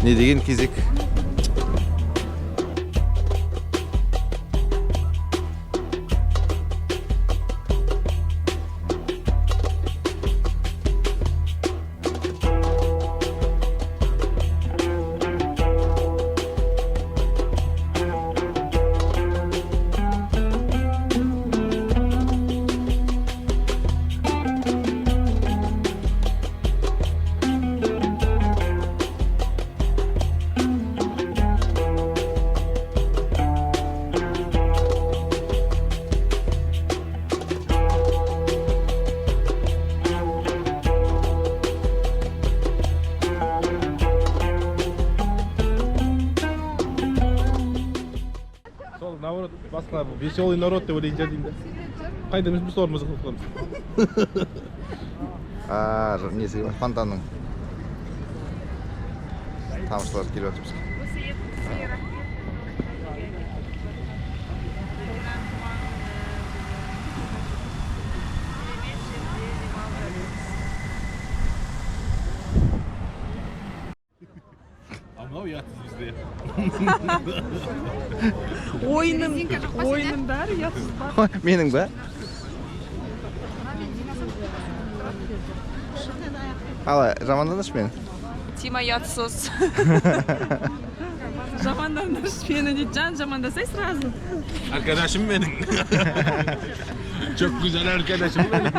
Не деген кезек? Басқа веселый народ деп ойлайтын шығар деймін да. Қайда емес, біз солар мазақ қыламыз. А, несі бар, фонтанның тамшылары келіп жатыр бізге. Осы етімізге рахмет. Керемет жерде демалып жатырмыз. А мынау ұятсыз бізде. Ойынның ойынның бәрі ұятсыз ба? Менің ба? Қалай, жаманданыш мені? Тима ұятсыз. Жамандандаршы мені дейді. Жан, жамандасай сразу. Arkadaşım benim. Çok güzel arkadaşım benim.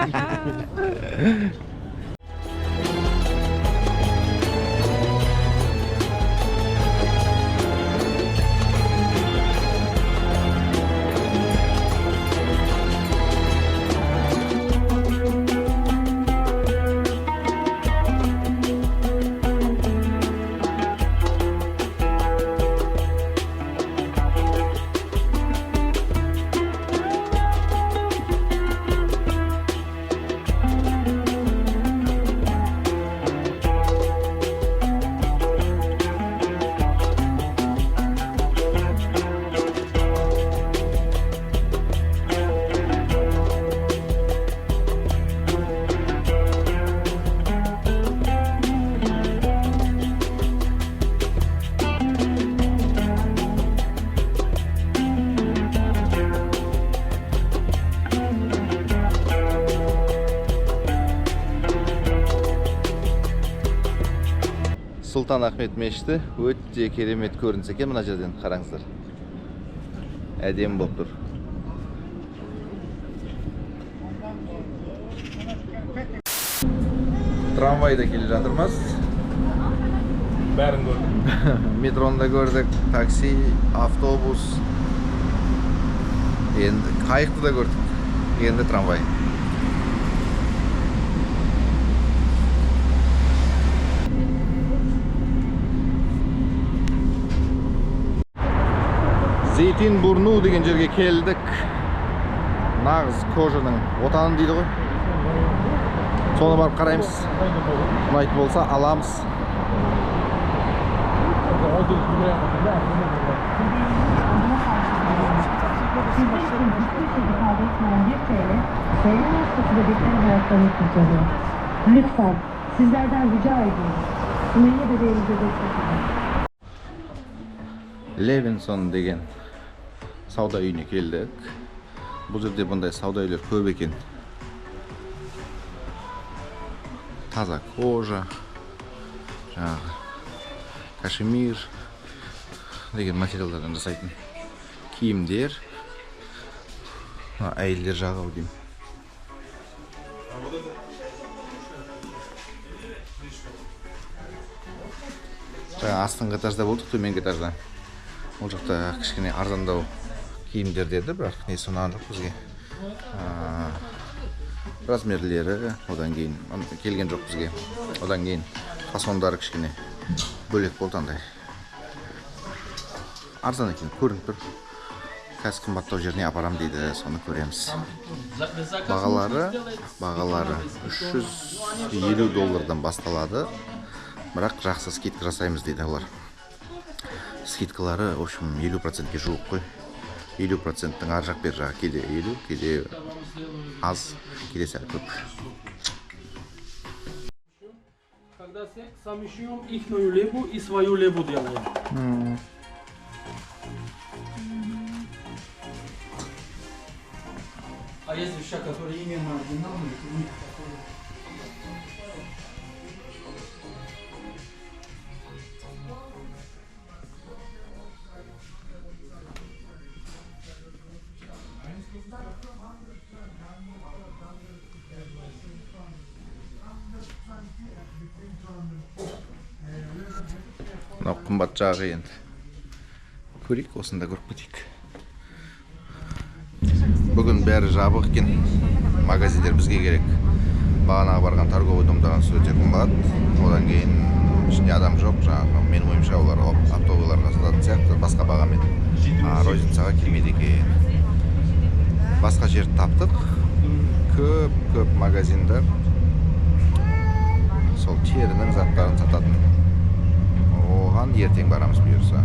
Сұлтан Ахмет мешіті өте керемет көрініс екен мына жерден, қараңыздар. Әдемі болып тұр. Трамвайда келе жатырмыз. Бәрін көрдік. Метроны да көрдік, такси, автобус. Енді қайықты да көрдік. Енді трамвай. Зейтинбурну деген жерге келдік. Нағыз кожаның отаны дейді ғой. Соны барып қараймыз. Ұнайтын болса аламыз. Lütfen sizlerden rica ediyorum. Sümeyye bebeğimize destek olun. Левинсон деген сауда үйіне келдік. Бұл жерде бұндай сауда үйлер көп екен. Таза кожа, жаңағы кашемир деген материалдардан жасайтын киімдер. Мына әйелдер жағы ау деймін. Жаңа астыңғы этажда болдық, төменгі этажда. Ол жақта кішкене арзандау киімдер деді, бірақ несі ұнаған жоқ бізге. Размерлері одан кейін келген жоқ бізге. Одан кейін фасондары кішкене бөлек болды андай. Арзан екен, көрініп тұр. Қазір қымбаттау жеріне апарам дейді, соны көреміз. Бағалары 350 доллардан басталады. Бірақ жақсы скидка жасаймыз дейді олар. Скидкалары, в общем, 50%-ке жуық қой. 50%-тің ар жақ бер жағы, кейде 50, кейде аз, кейде сәл көп. Когда совмещаем ихную лебу и свою лебу делаем. А есть вещи, которые именно оригинальные, у них такое. Мынау қымбат жағы енді. Көрейік, осында көріп кетейік. Бүгін бәрі жабық екен. Магазиндер бізге керек. Бағанағы барған торговый домдаған өте қымбат. Одан кейін ішінде адам жоқ. Жаңағы менің ойымша олар оптовыйларға сататын сияқты, басқа бағамен. Розницаға келмейді екен. Басқа жерді таптық. Көп-көп магазиндар. Сол терінің заттарын сататын. Оған ертең барамыз бұйырса.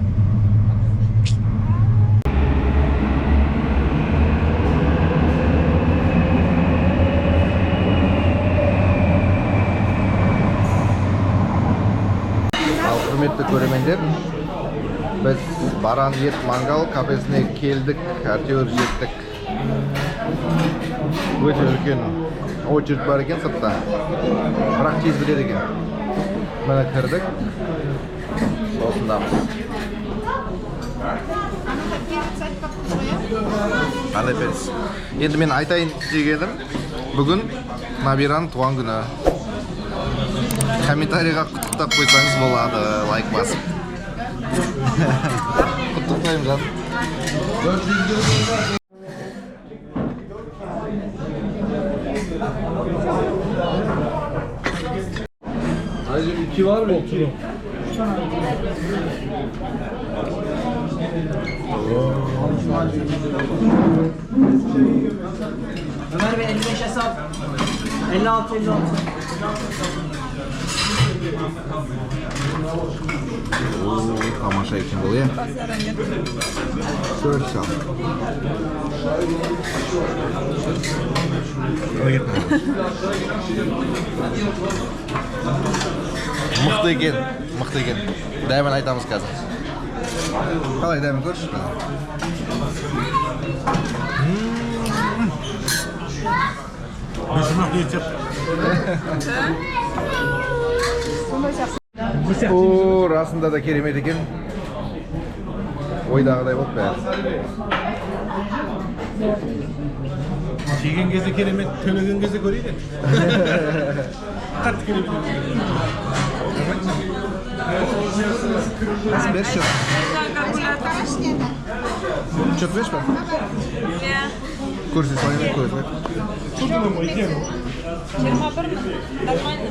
Ал құрметті көрермендер, біз Баран ет мангал кафесіне келдік, әйтеуір жеттік. Өте үлкен очередь бар екен сыртта, бірақ тез бітеді екен. Міне кірдік, осындамыз. Қандай періс? Енді мен айтайын дегенім, бүгін Набираның туған күні. Комментарийға құттықтап қойсаңыз болады, лайк басып. Құттықтаймын, жаным. Ayrıca 2 var mı? 2. Ömer Bey 55 hesap. 56 56. Тамаша екен бұл, иә? Төрт сал. Мықты екен, мықты екен. Дәмін айтамыз қазір. Қалай дәмін көрші? О, расында да керемет екен. Ойдағыдай болып бәрі. Жеген кезде керемет, төлеген кезде көрейді. Қатты керемет. Бер счет. Счет берші ба? Көрсе салайын, көрсе. 21 мың. Нормально.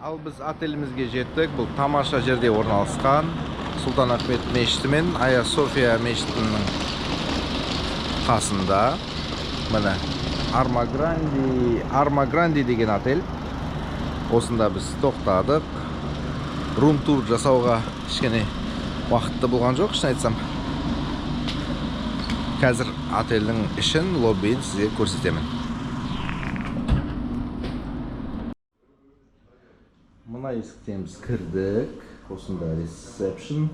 Ал біз отелімізге жеттік. Бұл тамаша жерде орналасқан Сұлтанахмет мешіті мен Ая София мешітінің қасында. Міне Арма Гранди деген отель. Осында біз тоқтадық. Рум тур жасауға кішкене уақытты болған жоқ, шын айтсам. Қазір отельдің ішін, лоббиін сізге көрсетемін. Мына есіктен біз кірдік. Осында ресепшн.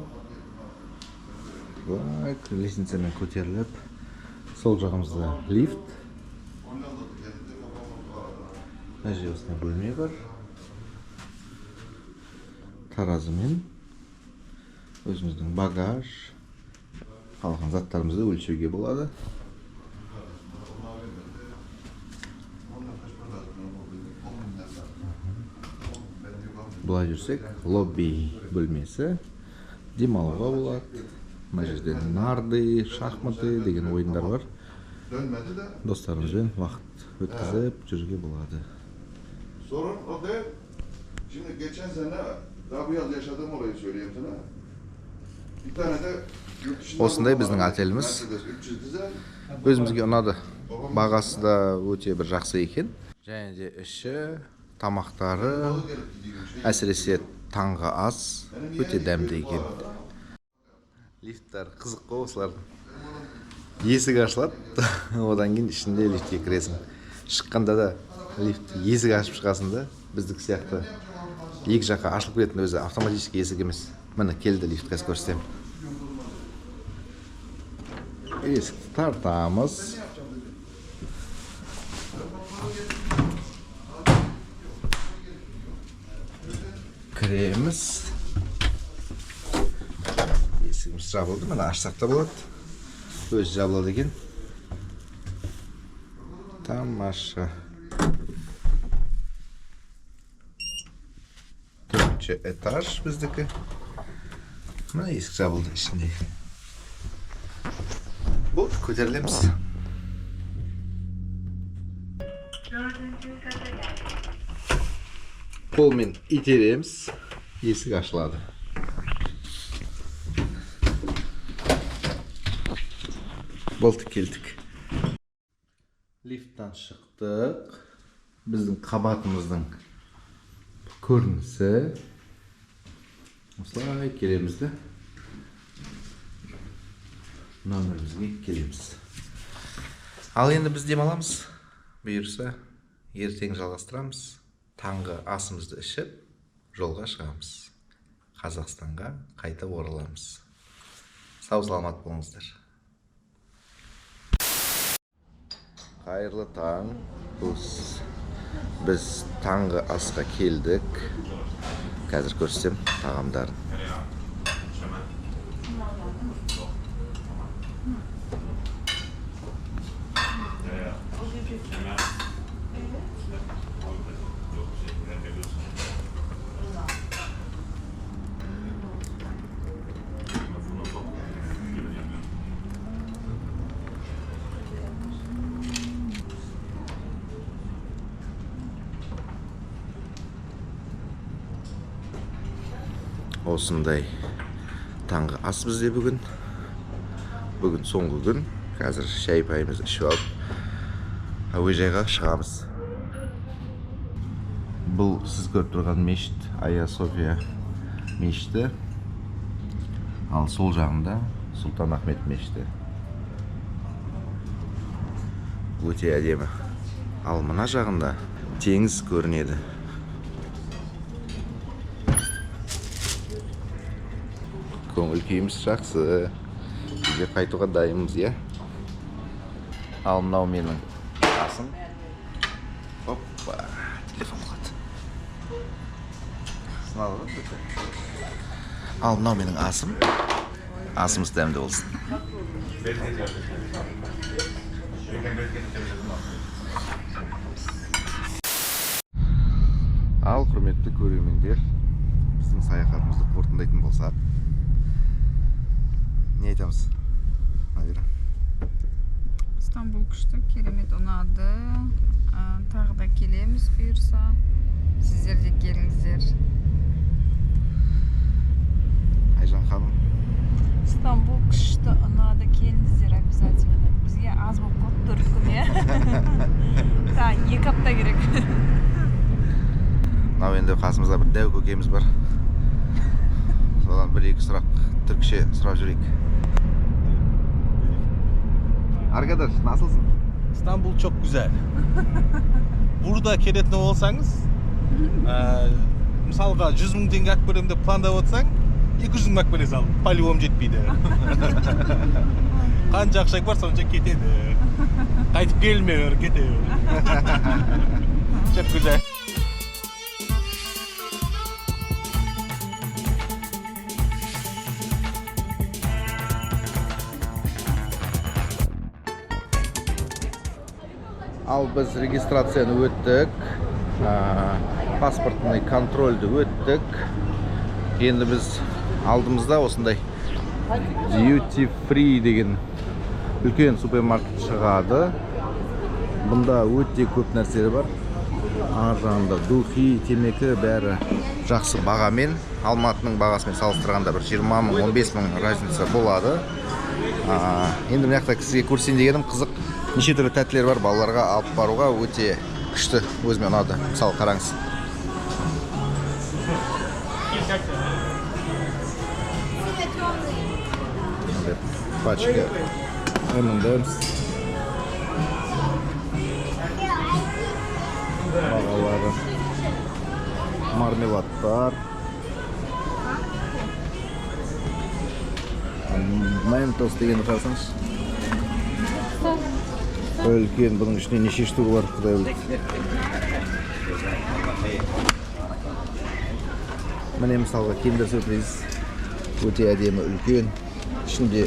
Былай лестницамен көтеріліп, сол жағымызда лифт. Мына жерде осындай бөлме бар. Таразымен өзіміздің багаж, қалған заттарымызды өлшеуге болады. Былай жүрсек, лобби бөлмесі, демалуға болады. Мына жерде нарды, шахматы деген ойындар бар. Достарымызбен уақыт өткізіп жүруге болады. Sorun o değil. Şimdi geçen sene daha bu yaz yaşadığım olayı söyleyeyim sana. Bir tane de yurt dışından Осындай біздің отеліміз. Mercedes 300 dizel. Өзімізге ұнады. Бағасы да өте бір жақсы екен. Және де іші, тамақтары, әсіресе таңғы ас өте дәмді екен. Лифттер қызық қой осылардың. Есік ашылады, одан кейін ішінде лифтке кіресің. Шыққанда да лифт есік ашып шығасың да, біздікі сияқты екі жаққа ашылып кететін өзі автоматический есік емес. Міне келді лифт, қазір көрсетемін. Есікті тартамыз. Кіреміз. Есігіміз жабылды, міне ашсақ та болады. Өзі жабылады екен. Тамаша. Төртінші этаж біздікі. Міне есік жабылды ішінде. Болды, көтерілеміз. Қолмен итереміз, есік ашылады. Болды, келдік. Лифттан шықтық. Біздің қабатымыздың көрінісі. Осылай келеміз де номерімізге келеміз. Ал енді біз демаламыз. Бұйырса, ертең жалғастырамыз. Таңғы асымызды ішіп, жолға шығамыз. Қазақстанға қайта ораламыз. Сау саламат болыңыздар. Қайырлы таң. Біз таңғы асқа келдік. Қазір көрсетем тағамдарын. Осындай таңғы ас бізде бүгін. Бүгін соңғы күн. Қазір шай пайымызды ішіп алып әуежайға шығамыз. Бұл сіз көріп тұрған мешіт Айя София мешіті. Ал сол жағында Сұлтан Ахмет мешіті. Өте әдемі. Ал мына жағында теңіз көрінеді. Көңіл күйіміз жақсы. Үйге қайтуға дайынбыз, иә? Ал мынау менің асым. Оппа, телефон құлады. Сынады ғой бөте. Ал мынау менің асым. Асымыз дәмді болсын. Ал құрметті көрермендер, біздің саяхатымызды қорытындайтын болсақ, не айтамыз, Надира? Стамбул күшті, керемет ұнады. Тағы да келеміз бұйырса. Сіздер де келіңіздер. Айжан ханым. Стамбул күшті ұнады, келіңіздер обязательно. Бізге аз болып қалды 4 күн, иә? Тағы 2 апта керек. Мынау енді қасымызда бір дәу көкеміз бар. Содан бір-екі сұрақ түркше сұрап жүрейік. Arkadaş, nasılsın? İstanbul çok güzel. Burada келетін болсаңыз, мысалға 100 мың теңге алып беремін деп пландап отырсаң, 200 мың алып бере сал. По-любому жетпейді. Қанша ақшаң бар, сонша кетеді. Қайтып келме, кете бер. Çok güzel. Ал біз регистрацияны өттік, паспортный контрольді өттік. Енді біз алдымызда осындай duty free деген үлкен супермаркет шығады. Бұнда өте көп нәрселер бар. Ар жағында духи, темекі бәрі жақсы бағамен. Алматының бағасымен салыстырғанда бір 20 мың, 15 мың разница болады. Енді мына жақта сізге көрсетейін дегенім қызық. Неше түрлі тәттілер бар, балаларға алып баруға өте күшті, өзіме ұнады. Мысалы қараңыз. Пачка M&M's. Бағалары. Мармеладтар. Ментос деген қарасаңыз. Үлкен, бұның ішінде неше штук бар, құдай біледі. Міне мысалға Kinder Surprise өте әдемі, үлкен. Ішінде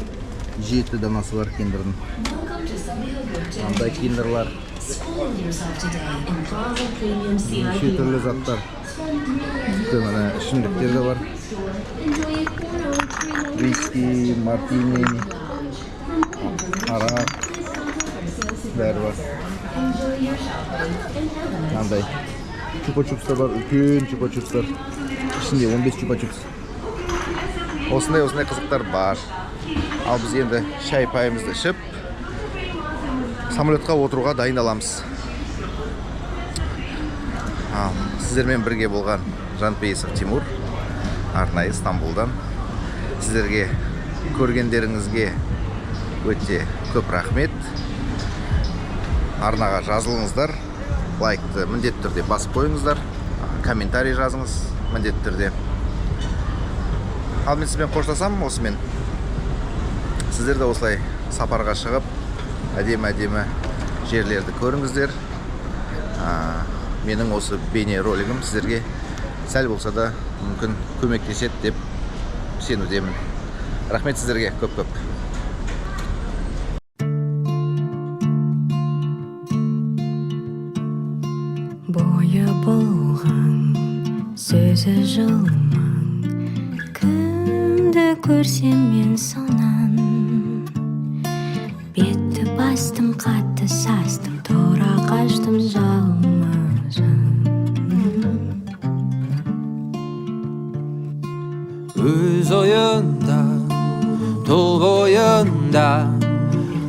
7 данасы бар Kinder'дің. Мынандай Kinder'лар. Неше түрлі заттар. Тіпті мына ішімдіктер де бар. Виски, мартини, арақ, бәрі бар. Мынандай чупа-чупстар бар, үлкен чупа-чупстар. Ішінде 15 чупа-чупс. Осындай-осындай қызықтар бар. Ал біз енді шай пайымызды ішіп, Самолетқа отыруға дайындаламыз. Ал, сіздермен бірге болған Жанпейісов Тимур, арнайы Стамбулдан. Сіздерге көргендеріңізге өте көп рахмет. Арнаға жазылыңыздар, лайкты міндетті түрде басып қойыңыздар, комментарий жазыңыз міндетті түрде. Ал мен сізбен қоштасамын осымен. Сіздер де осылай сапарға шығып, әдемі әдемі жерлерді көріңіздер. Менің осы бейне ролигім сіздерге сәл болса да мүмкін көмектеседі деп сенудемін. Рахмет сіздерге көп көп. Бойы болған, сөзі жылмаң, кімді көрсем мен сонан. Бетті бастым, қатты састым, тұра қаштым жалма жан. Өз ойында, тұл бойында,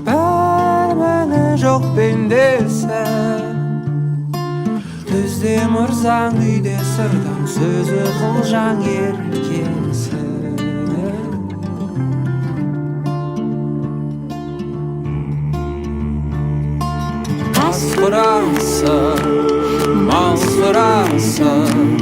бір міні жоқ пендесі. Түзде мырзаң, үйде сырдаң, сөзі қылжаң еркесі. Ас құрасы, мал сұрасы.